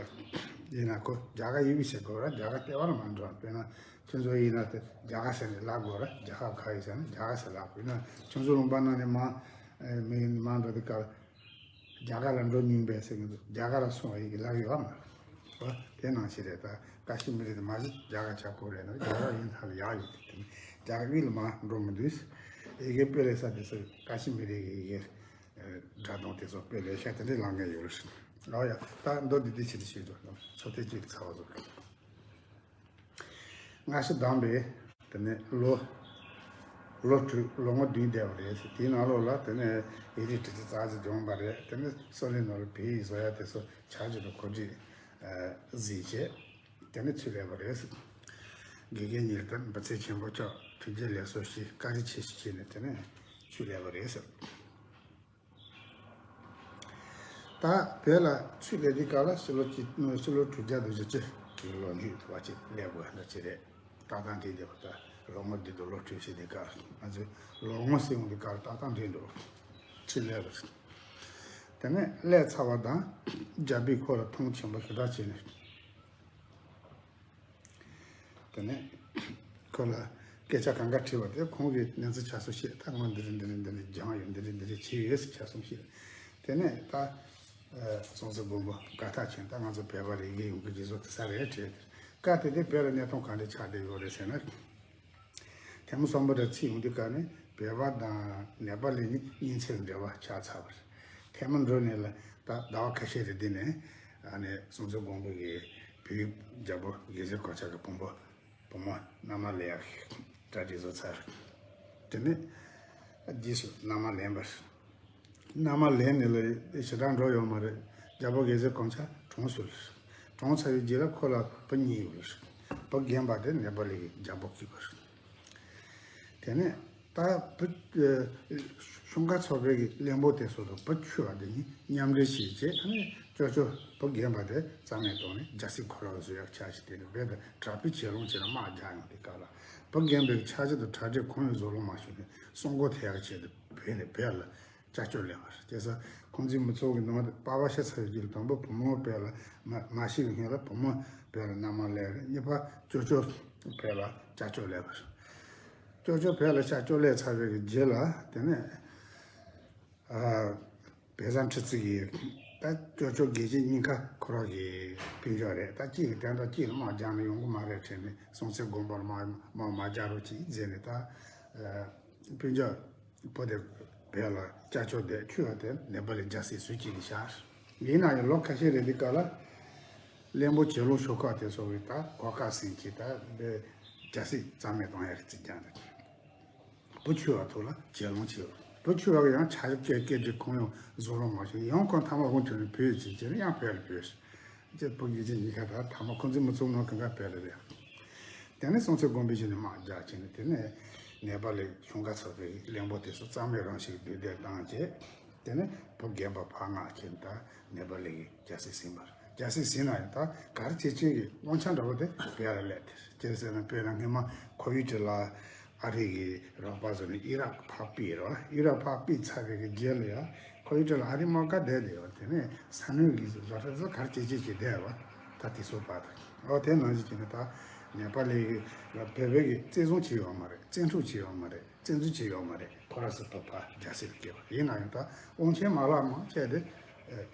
ཡིན་ན་ཁོ་རྒྱ་གར་ཡི་གེ་ཤེས་དགོས་ར། རྒྱ་གར་ལྟེ་བ་ལ་མ་འགྲོ་བ། དཔེར་ན་ཁྱོད་ཚོ་ཡིན་ན་དེ་རྒྱ་གར་ཟེར་ནས་ལབ་དགོས་ར། རྒྱ་གར་ག་ཡིན་ཟེར་ན་རྒྱ་གར་ཟེར་ལབ་དགོས། ཡིན་ན་ཁྱོད་ཚོ་ལུང་པ་ནང་ནས་མ་མི་མ་འགྲོ་དུས་སྐབས་རྒྱ་གར་ལ་འགྲོ་མྱོང་པས་ཟེར་གི་འདུག་རྒྱ་གར་ལ་སོང་བ་ཡི་གེ་ལབ་ཡོད་བ་མ་རེད། དེ་ནང་བཞིན་རེད། ད་ཀ་ཤི་མིར་དེ་མ་གཞི་རྒྱ་གར་ཁྱབ་ཁོངས་རེད་ན་རྒྱ་གར་ཡིན་ཐབས་ཡག་ཡོད་དེ། དེ་ནི་རྒྱ་གར་ཡུལ་ལ་མ་འགྲོ་མི་འདུག་ཡི་གེ་དཔེ་ལེགས་ས་དེ་ཚོ་ཀ་ཤི་མིར་གྱི་ཡི་གེ་སྒྲ་གདངས་དེ་ཚོ་དཔེ་ལེགས་ཤ་དེ་འདྲའི་ལབ་མཁན་ཡོད་རེད། ཨོ་ཡ། ད་མདོ་འདི་འདི་ཕྱི་དེ་ཕྱི་དུ་ཚོ་དེ་གཅིག་ཚར་བ་ཚོ། སྔ་ཕྱི་བདམས་པས་དེ་ནས་ལོ་ལོ་དྲུག་ལོ་ངོ་བདུན་བསྡད་པ་རེད། དེའི་ནང་ལོགས་ལ་དེ་ནས་ཡིག་རིགས་དྲི་ཆུ་ཙག་ཙིག་སྦྱངས་པ་རེད། དེ་ནས་སོ་ལའི་ནང་ལ་བོད་ཡིག་བཟོ་ཡ་དེ་ཚོ་ཆ་རྒྱུས་དང་གོ་སྒྲིག་གཟིགས་བྱས། དེ་ནས་ཚུར་སླེབས་པ་རེད། དགེ་རྒན་ཉིད་དུ་འབུལ་ཚིག་ཆེན་པོ་ཅོག་ཐུགས་རྗེ་ལེགས་སོ་ཞེས་བཀའ་དྲིན་ཆེ་ཞུ་བྱས་ནས་དེ་ནས་ཚུར་སླེབས་པ་རེད། ད་བོད་ལ་ཚུར་སླེབས་དུས་སྐབས་ལ་ཕྱི་ལོ་གཅིག་ཕྱི་ལོ་དྲུག་བརྒྱ་དང་བཞི་བཅུ་གི་ལོ་རྒྱུས་བ་ཅིག་སླེབས་དགོས་འདྲ་ཅིག་རེད། ཏག་ཏག་འགྲིག་བསྡད་པ། ད་ལོ་ངོ་འདི་དང་ལོ་དྲུག་ཅུ་དེ་གར་ང་ཚོའི་ལོ་ངོ་ཟེར་ཡོང་དུས་སྐབས་ཏག་ཏག་འགྲིག་འགྲོ། ཕྱིར་སླེབས་པ་རེད། དེ་ནས་སླེབས་ཚར་བ་དང་རྒྱ་བོད་ཁོ་ལ་མཐོང་ཆེན་པོ་ཞེ་དྲག་བྱས་ནས། དེ་ནས་ཁོ་ལ་སྐད་ཆ་གང་ག་དྲིས་པ་དེ་ཁོང་གིས་གནས་ཚུལ་ཆ་ཚང་བཤད། ད་ང་འདི་རེད་འདི་རེད་འདི་རེད་སྦྱངས་ཡོད། འདི་རེད་འདི་རེད་བྱས་ཡོད་ཟེར་ཆ་ཚང་བཤད། དེ་ནས་ད་སྲོང་བཙན་སྒམ་པོ་དགའ་ཐག་ཆོད། ད་ང་ཚོ་བོད་པ་ལ་ཡི་གེ་ཡོང་གི་རྗེས་སུ་དེ་ས་རེད་དྲིས། སྐབས་དེ་དུས་བོད་ལ་གནས་སྟངས་ག་འདྲ་ཆགས་བསྡད་ཡོད་རེད་ཟེར་ན། ཐེངས་མ་གསུམ་པ་དེ་ཚུར་ཡོང་དུས་སྐབས་ནས་བོད་པ་དང་ནེ་པ་ལི་གཉིས་གཉེན་ཚན་འབྲེལ་བ་ཆགས་ཚར་བ་རེད། ཐེངས་མ་འགྲོ་ནས་ལ་ད་ཟླ་བ་ཁ་ཤས་རེ་འདི་ནས་ཨ་ནི་སྲོང་བཙན་སྒམ་པོ་གི་བོད་རྒྱལ་པོ་རྒྱལ་སྲས་གོ་ཆ་གི་བུ་མོ་བུ་མོ་མནའ་མ་ལེན་ཡག་གྲ་སྒྲིག་བཟོ་ཚར། དེ་ནས་རྗེས་སུ་མནའ་མ་ལེན་པ་རེད། མནའ་མ་ལེན་ནས་ལ་ཞེ་དྲག་འགྲོ་ཡོད་མ་རེད། རྒྱལ་པོ་རྒྱལ་སྲས་གོ་ཆ་གྲོངས་སོང་། གྲོངས་ཚར་བའི་རྗེས་ལ་ཁོ་ལ་བུ་གཉིས་ཡོད་རེད། བུ་རྒན་པ་དེ་ནེ་པ་ལི་གི་རྒྱལ་པོ་བརྒྱུད་པ་རེད། དེ་ནས་ད་བུ་ཤོང་ཁ་ཚོ་པའི་གི་བློན་པོ་དེ་ཚོ་དང་བུ་ཆུང་བ་དེ་གཉིས་མཉམ་འབྲེལ་བྱས་རྗེས་ཨ་ནི་ཅོ་ཅོ་བུ་རྒན་པ་དེ་རྩ་མེད་གཏོང་ནས་རྒྱལ་སྲིད་ཁོ་རང་བཟོ་ཡག་ཆ་ཞིག་དེ་ནས་བོད་དུ་དྲག་པོའི་བྱེད་ལོང་བྱས་ནས་དམག་རྒྱག་ཡོང་དུས་སྐབས་ལ་བུ་རྒན་པའི་ཆ་རྒྱུས་དང་གྲ་སྒྲིག་གང་ཡང་བཟོ་ལོང་མ་བྱུང་ནས་སྲོག་མགོ་ཐེག་ཡག་ཆེད་དུ་བོད་ནས་བོད་ལ་ཅ་ཅོ་ལེན་པ་རེད། བྱས་ཙང་ཁོང་ཚོའི་མི་ཚོགས་ཀྱི་ནང་དུ་པ་ཕ་ཤི་ཚར་བའི་རྗེས་ལ་དང་པོ་བུ་མོ་བོད་ལ་མ་མ་ཤི་བའི་སྔོན་ལ་བུ་མོ་བོད་ལ་མནའ་མ་ལེན་རེད། གཉིས་པ་ཅོ་ཅོ་བོད་ལ་ཅ་ཅོ་ལེན་པ་རེད། ཅོ་ཅོ་བོད་ལ་ཅ་ཅོ་ལེན་ཚར་བའི་རྗེས་ལ་དེ་ནས་ཨ་བལ་བཟང་ཁྲི་བརྩེགས་ཀྱིས་ད་ཅོ་ཅོ་རྒན་གཅེན་གཉིས་ཀ་ཁོ་རང་གི་སྤུན་ཀྱག་རེད། ད་གཅིག་གི་དོན་དག་གཅིག་ལ་དམག་རྒྱག་ན་ཡོང་གི་མ་རེད་དྲན་ནས་སྲོང་བཙན་སྒམ་པོར་དམག་དམག་མ་རྒྱག་རོགས་གྱིས་ཟེར་ནས་ད་ཨ་སྤུན་ཀྱག་བུ་དེ་བོད་ལ་ཅ་ཅོ་བསྡད། ཆུང་བ་དེ་ནེ་པ་ལི་རྒྱལ་སྲིད་བཟོ་བྱེད་ཀྱི་བཞག་ཡིན་ན་ཡང་ལོ་ཁ་ཤས་རེ་འདི་ག་ལ་བློན་པོ་བྱེད་ལོང་ཤོག་ཁག་དེ་ཚོ་གི་ད་གོ་སྐབས་ཟིན་གྱིས་ད་འདི་ རྒྱལ་སྲིད་རྩ་མེད་གཏོང་ཡ་གི་རྩིས་རྒྱག་འདུག་བུ་ཆུང་བ་ཐུག་ལ་གྱེན་ལངས་བྱས། བུ་ཆུང་བ་གི་ཡང་ཆ་ཞིབ་བྱས་སྐད་འདྲི་ཁུངས་ཡང་བཟོ་རོགས་མ་བྱུང་། ཡང་ཁོང་ཐ་མ་དབུ་ཐོན་ནས་བོད་ཡིག་ཅིག་བྱས་ནས་ཡང་བོད་ལ་བོད་ཅེས་བུ་གི་ཅིག་གཉིས་ཀ་ད་ཐ་མ་ཁོང་ཚོའི་མི་ཚོགས་ནང་གང་ག་བོད་ལ་རེད། དེ་ནས་སྲོང་བཙན་སྒམ་པོས་བྱས་ནས་དམག་རྒྱག་བྱས་ནས་དེ་ནས་ནེ་པ་ལའི་གཞུང་ཁ་ཚོགས་པའི་གླེན་པོ་དེ་ཚོ་རྩ་མེད་རང་ཞིག་འདུས་སྡོད་བཏང་བྱས། དེ་ནས་བུ་རྒན་པ་ཕ་ང་ཁྱེད་ད་ནེ་པ་ལི་གི་རྒྱལ་སྲིད་ཟིན་པར་རྒྱལ་སྲིད་ཟིན་ན་ཡང་ད་ག་རེ་བྱེད་ཆེད་ཀྱི་དབང་ཆ་འདྲ་བོ་དེ་བོད་ལ་སླེབས་ཏེ་ཅི་ཟེར་ན་བོད་ལ་སྔོན་མ་ཁོ་ཡུ་ཏི་ལ་ཨ་རི་གི་རོགས་པ་བཟོས་ནས་ཨི་རག་ཕར་ཕུད་རོགས། ཨི་རག་ཕར་ཕུད་ཚར་བའི་གི་རྗེས་ལ་ཡང་ཁོ་ཡུ་ཏི་ལ་ཨ་རི་དམག་སྒར་བསྡད་དེ་ཡོད། དེ་ནས་ས་གནས་ཀྱི་བཟོ་གྲྭ་ཚོ་ག་རེ་བྱེད་ཆེད་ཀྱི་བསྡད་ཡོད། ད་དེ་ཚོ་བར་དུ་ཨོ་དེ་ནང་བཞིན་བྱས་ནས་ད་ནེ་པ་ལི་གི་ལ་བོད་བོད་ཀྱི་བཙན་བཟུང་བྱས་ཡོད་མ་རེད། བཙན་འཕྲོག་བྱས་ཡོད་མ་རེད། བཙན་འཛུལ་བྱས་ཡོད་མ་རེད། ཁོ་རང་ཚོ་ཐོག་ཕར་རྒྱལ་སྲིད་ལ་སྐྱེལ་བ་ཡིན་ན་ཡང་ད་དབང་ཆེན་མ་ལག་མང་ཆེ་དེ་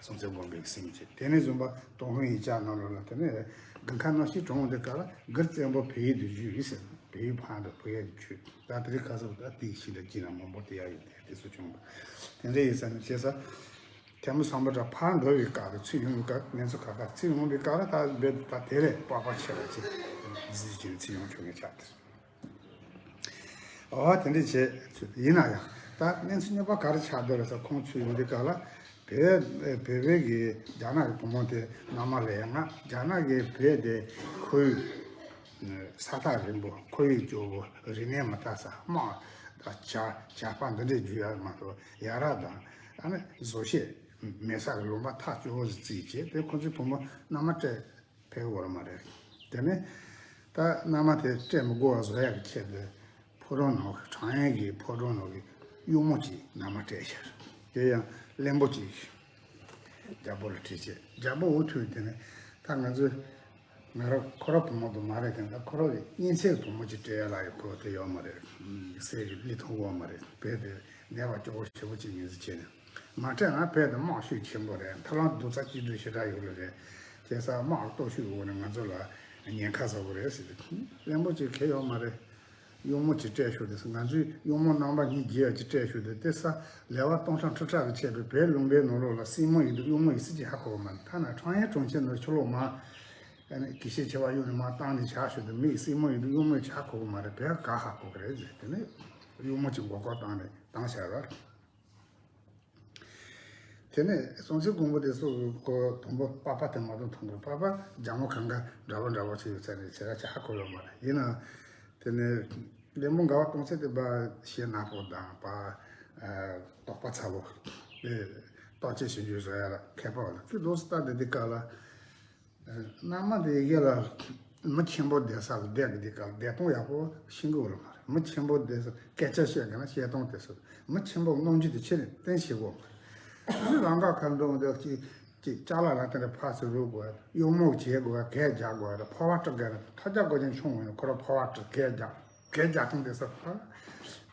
སྲོང་བཙན་སྒམ་པོའི་སྲིད་བྱས། དེ་ནས་བཟུང་བ་ཏུན་ཧོང་ཡིག་ཆ་ནང་ལོགས་ལ་དེ་ནས་དགུན་ཁ་གནམ་གཤིས་གྲང་བའི་སྐབས་ལ་གུར་བཙན་པོ་བོད་ཡུལ་དུ་བཞུད་ཡིན་ཟེར། བོད་ཡུལ་ཕར་འགྲོ་བོད་ཡུལ་དུ་བྱོན། ད་དེ་རིང་ཁ་སང་ད་དེའི་ཕྱི་ལ་གྱི་ན་མང་པོ་དེ་ཡ་ཡོད་དེ་དེ་ཚོ་བྱུང་བ་དེ་འདྲ་ཡིན་ས་ནས་བྱས་ས། ཐལ་མོ་སམ་བྷོ་ཊ་ཕར་འགྲོ་བའི་སྐབས་དང་ཚུར་ཡོང་བའི་སྐབས་གནས་ཚུལ་ཁག་ཁག་ཚུར་ཡོང་བའི་སྐབས་ལ་ད་རྦད་དེ་ད་དེ་ལས་སྤོབས་པ་ཆེ་བ་ཅིག་རྫིས་ཀྱི་ཚུར་ཡོང་ཆོག་མཁན་ཆགས་ཏེ། ཨོ་དེ་འདྲ་བྱས་ཡིན་ན་ཡང་ད་གནས་ཚུལ་རྙོག་པ་ག་རེ་ཆགས་འདུག་ལ་ས་ཁོང་ཚུར་ཡོང་དུས་སྐབས་ལ་བོད་བོད་བོད་ཀྱི་རྒྱ་ནག་གི་བུ་མོ་དེ་མནའ་མ་ལེན་ཡ་ང་རྒྱ་ནག་གི་བོད་དེ་ཁོར་ཡུག་ས་ཐག་རིང་པོ་ཁོར་ཡུག་སྐྱོ་པོ་རིག་གནས་མི་དར་ས་དམག་དང་ཇ་ཇ་པ་འདི་འདྲས་རྒྱུ་ཡ་མ་གཏོགས་ཡ་རབས་དང་ཨ་ནི་བཟོ་ཤེས་མེད་ས་གི་ལུང་པ་ཐག་སྐྱོ་བོ་ཟིག་བརྩིས་བྱས་དེ་ཁོ་ཚོའི་བུ་མོ་མནའ་མ་སྤྲད། ཕེབས་ཡོད་མ་རེད། དེ་ནས་ད་མནའ་མ་དེ་སྤྲད་མི་དགོས་པ་བཟོ་ཡག་གི་ཆེད་དུ་ཕོ་བྲང་ནང་གི་ཁྲང་ཡན་གྱི་ཕོ་བྲང་ནང་གི་གཡོག་མོ་ཅིག་མནའ་མ་སྤྲད་ཤག་དེ་ཡང་བློན་པོ་ཅིག་རྒྱལ་པོ་ལ་ཁྲིད་བྱས་རྒྱལ་པོ་འུ་ཐུག་དེ་ནས་ད་ང་ཚོས་ང་རང་ཁོ་རང་བུ་མོ་དེ་མ་རེད། དེ་ད་ཁོ་རང་གི་གཉེན་ཚན་བུ་མོ་ཅིག་སྤྲད་ཡ་ལ་ཡོད་ཁོ་དེ་ཡོད་མ་རེད། སྲས་ཀྱི་ལི་ཐོང་གོ་མ་རེད། བོད་དེ་ནད་པ་སྐྱོ་པོ་ཞེ་པོ་ཅིག་ཡིན་ཟེར་བྱས་ནས། མ་སྤྲད་ན་བོད་དུ་དམག་ཤུགས་ཆེན་པོ་རེད། མཐའ་ལམ་རྡོག་རྩ་གཅིག་སྒྲིལ་ཞེ་དྲག་ཡོད་ལ་རེད། བྱས་ཙང་དམག་སྟོབས་ཤུགས་འོག་ནས་ང་ཚོ་ལ་ཉེན་ཁ་བཟོ་གི་རེད་ཟེར་ཏེ། བློན་པོ་ཅིག་གལ་ཡོད་མ་རེད། གཡོག་མོ་ཅིག་སྤྲད་ཤོག་དེ་ང་ཚོའི་གཡོག་མོ་རྣམ་པ་གཉིས་རྒྱལ་ཡ་ཅིག་སྤྲད་ཤོག་དེ་དེ་ས་ལེ་བ་སྟོང་ཕྲག་ཁྲི་ཕྲག་གིས་ཕྱེ་བའི་བོད་ལུང་པའི་ནང་ལོགས་ལ་སྲིང་མོ་ཡིན་དུས་གཡོག་མོ་ཡིན་ཟེར་ཅིག་ཧ་གོ་གི་མ་རེད། ཐ་ན་ཁྲང་ཡན་གྲོང་ཁྱེར་ནང་ཕྱི་ལོགས་མ་ཨ་ནི་དགེ་བཤེས་ཆེ་བ་གཡུག་ནས་མར་བཏང་ནས་བཞག་ཤོག་དེ་མི་ཡིས་སྲིང་མོ་ཡིན་དུས་གཡོག་མོ་ཡིན་ཅིག་ཧ་གོ་གི་མ་རེད། བོད་ག་ཧ་གོ་གི་རེད་ཟེར། དེ་ནས་གཡོག་མོ་ཅིག་མགོ་སྐོར་བཏང་ནས་བཏང་བཞག་ར། དེ་ནས་སྲོང་བཙན་སྒམ་པོ་དེ་ཚོ་གི་དུམ་བུ་པགས་པ་དེ་མ་གཏོགས་མཐོང་གི་པགས་པ་རྒྱ་མོ་གང་ག་འདྲ་པོ་འདྲ་པོ་ཅིག་ཡོད་ཚད་རེད། ཆེ་ར་ཆེ་ཧ་གོ་ཡོད་མ་རེད། ཡིན་ན་དེ་ནས་བློན་པོ་མགར་བ་སྟོང་རྩེ་དེ་པ་ཞེ་ནག་པོ་དང་པ་དོགས་པ་ཚ་པོ་དེ་ལྟོ་ཆས་ཞིབ་འཇུག་བཟོ་ཡ་ལ་མཁས་པ་ལ་ཁྱོད་ལོགས་སུ་ལྟ་དེ་དེ་ག་ལ། མནའ་མ་དེ་ཡི་གེ་ལ་མི་ཆེན་པོ་བསྡད་ས་ལ་བསྡད་གི་འདི་ག་བསྡད་སྟངས་ཡག་པོ་ཤེས་གི་ཡོད་མ་རེད། མི་ཆེན་པོ་བསྡད་ས་སྐད་ཆ་བཤད་གི་ན་བཤད་སྟངས་དེ་ཚོ་མི་ཆེན་པོ་རྣམ་འགྱུར་དེ་ཆེ་ནས་བསྟན་ཤེས་གི་ཡོད་མ་རེད། མི་ལམ་ཁ་ཁར་འགྲོ་འདི་ཅིག་ཅིག་ཅ་ལག་ལ་དེ་འདྲ་ཕར་ཚུར་རུབ་དགོས། གཡོག་མོ་བྱེད་དགོས། གད་རྒྱག་དགོས། ཕོར་པ་སྤྲུག་གི་ཐོ་རྒྱག་དགོས་ཀྱང་ཆུང་ངུ་ཡང་ཁོ་ར་ཕོར་པ་སྤྲུག་གད་རྒྱག་གད་རྒྱག་སྟངས་དེ་ཚོ་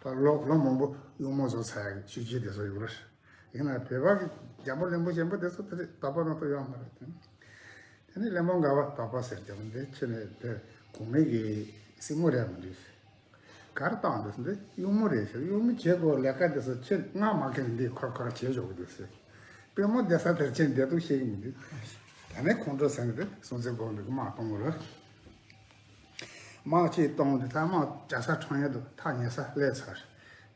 ད་ལོ་ལོ་མང་པོ་གཡོག་མོ་བཟོ་ཚར་ཡག་གི་ཤུགས་རྐྱེན་དེ་ཚོ་ཡོད་རེད། ཡིན་ན་བོད་པ་གི་རྒྱལ་པོ་བློན་པོ་ཆེན་པོ་དེ་ཚོ་དེ་རིང་དོགས་པ་ནང་དུ་ཡོང་མ་རེད་དེ། དེ་ནས་བློན་པོ་མགར་བ་དོགས་པ་ཟེར་ཀྱང་འདི་ཁྱེད་ནས་དེ་གོང་མའི་གི་སྲིང་མོ་རེད་མི་འདུག་ག་རེ་བཏང་འདུག་འདི་གཡོག་མོ་རེད་ཟེར། གཡོག་མོ་བྱེད་དགོས་ལས་ཀ་དེ་ཚོ་ཁྱེད་ང་མ་མཁན་འདི་ཁོ་ཁོ་ར་བྱེད་ཆོག་གི་འདུག་ཟེར། དཔོན་མོ་བསྡད་ས་དེར་ཁྱེད་བསྡད་འདུག་ཤེས་ཀྱི་མི་འདུག་ད་ནས་ཁོང་ཁྲོ་ཟ་ནས་དེ་སྲོང་བཙན་སྒམ་པོ་གི་དམག་གཏོང་གི་རེད། དམག་ཅིག་བཏང་སྟེ་ད་དམག་རྒྱག་ས་ཁྲང་ཡན་དུ་ཐག་ཉེ་ས་སླེབས་ཚར།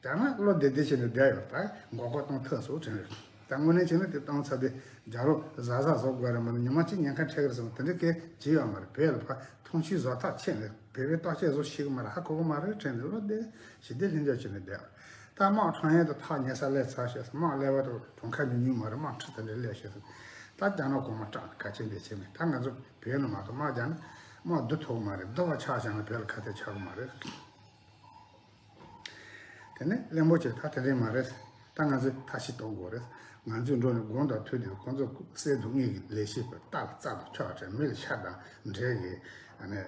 རྒྱ་ནག་བློ་བདེ་བདེ་བྱས་ནས་བསྡད་ཡོད། ད་མགོ་སྐོར་གཏོང་ཐུབ་སོང་དྲན་རེད། ད་དངོས་གནས་བྱས་ན་དེ་བཏང་ཚར་དེ་རྒྱ་རོ་གཟའ་གཟའ་བཟོ་དགོས་རེད་མ་གཏོགས་ཉི་མ་གཅིག་ཉེན་ཁ་འཕྲད་ཀྱི་རེད་བསམ་དེ་འདྲའི་སྐད་བྱས་ཡོད་མ་རེད། བོད་ལ་ཕར་མཐོང་ཆུང་བཟོ་ཐག་ཆད་ནས་བོད་པའི་བརྟག་དཔྱད་བཟོ་ཤེས་ཀྱི་མ་རེད། ཧ་གོ་གི་མ་རེད་དྲན་ནས་བློ་བདེ་ཞི་བདེ་ལྷིང་འཇགས་བྱས་ནས་བསྡད་ཡོད། ད་དམག་ཁྲང་ཡན་དུ་ཐག་ཉེ་ས་སླེབས་ཚར་ཞེས་སོང་། དམག་སླེབས་པ་དང་གྲོང་ཁ་ཉུང་ཉུང་མ་རེད། དམག་ཁྲི་དེ་འདྲ་སླེབས་ཞེས་སོང་། ད་རྒྱ་ནག་གོང་མ་སྐྲག་ག་ཆེ་འདི་བྱེད་མེད། ད་ང་ཚོ་བོད་ནས་མ་གཏོགས་དམག་རྒྱག་ན་དམག་བསྡུ་ཐུབ་མ་རེད། བསྡུ་བ་ཆག་བཞག་ན་བོད་ལ་ཁ་གཏད་ཆགས་གི་མ་རེད། དེ་ནས་བློན་པོ་ཆེ་ད་དེ་རིང་མ་རེད། ད་ང་ཚོས་ཐབས་ཤེས་གཏོང་དགོས་རེད། ང་ཚོས་འགྲོ་ནས་དགོང་དང་ཐུག་དུས་ཁོང་ཚོ་གསེར་དུང་དངུལ་གྱི་ལས་བྱེད་པ་རྟ་ལ་རྩྭ་དང་ཁྱོག་བྱས། མི་ལ་ཤ་དང་འབྲས་ཀྱི་ཨ་ནི་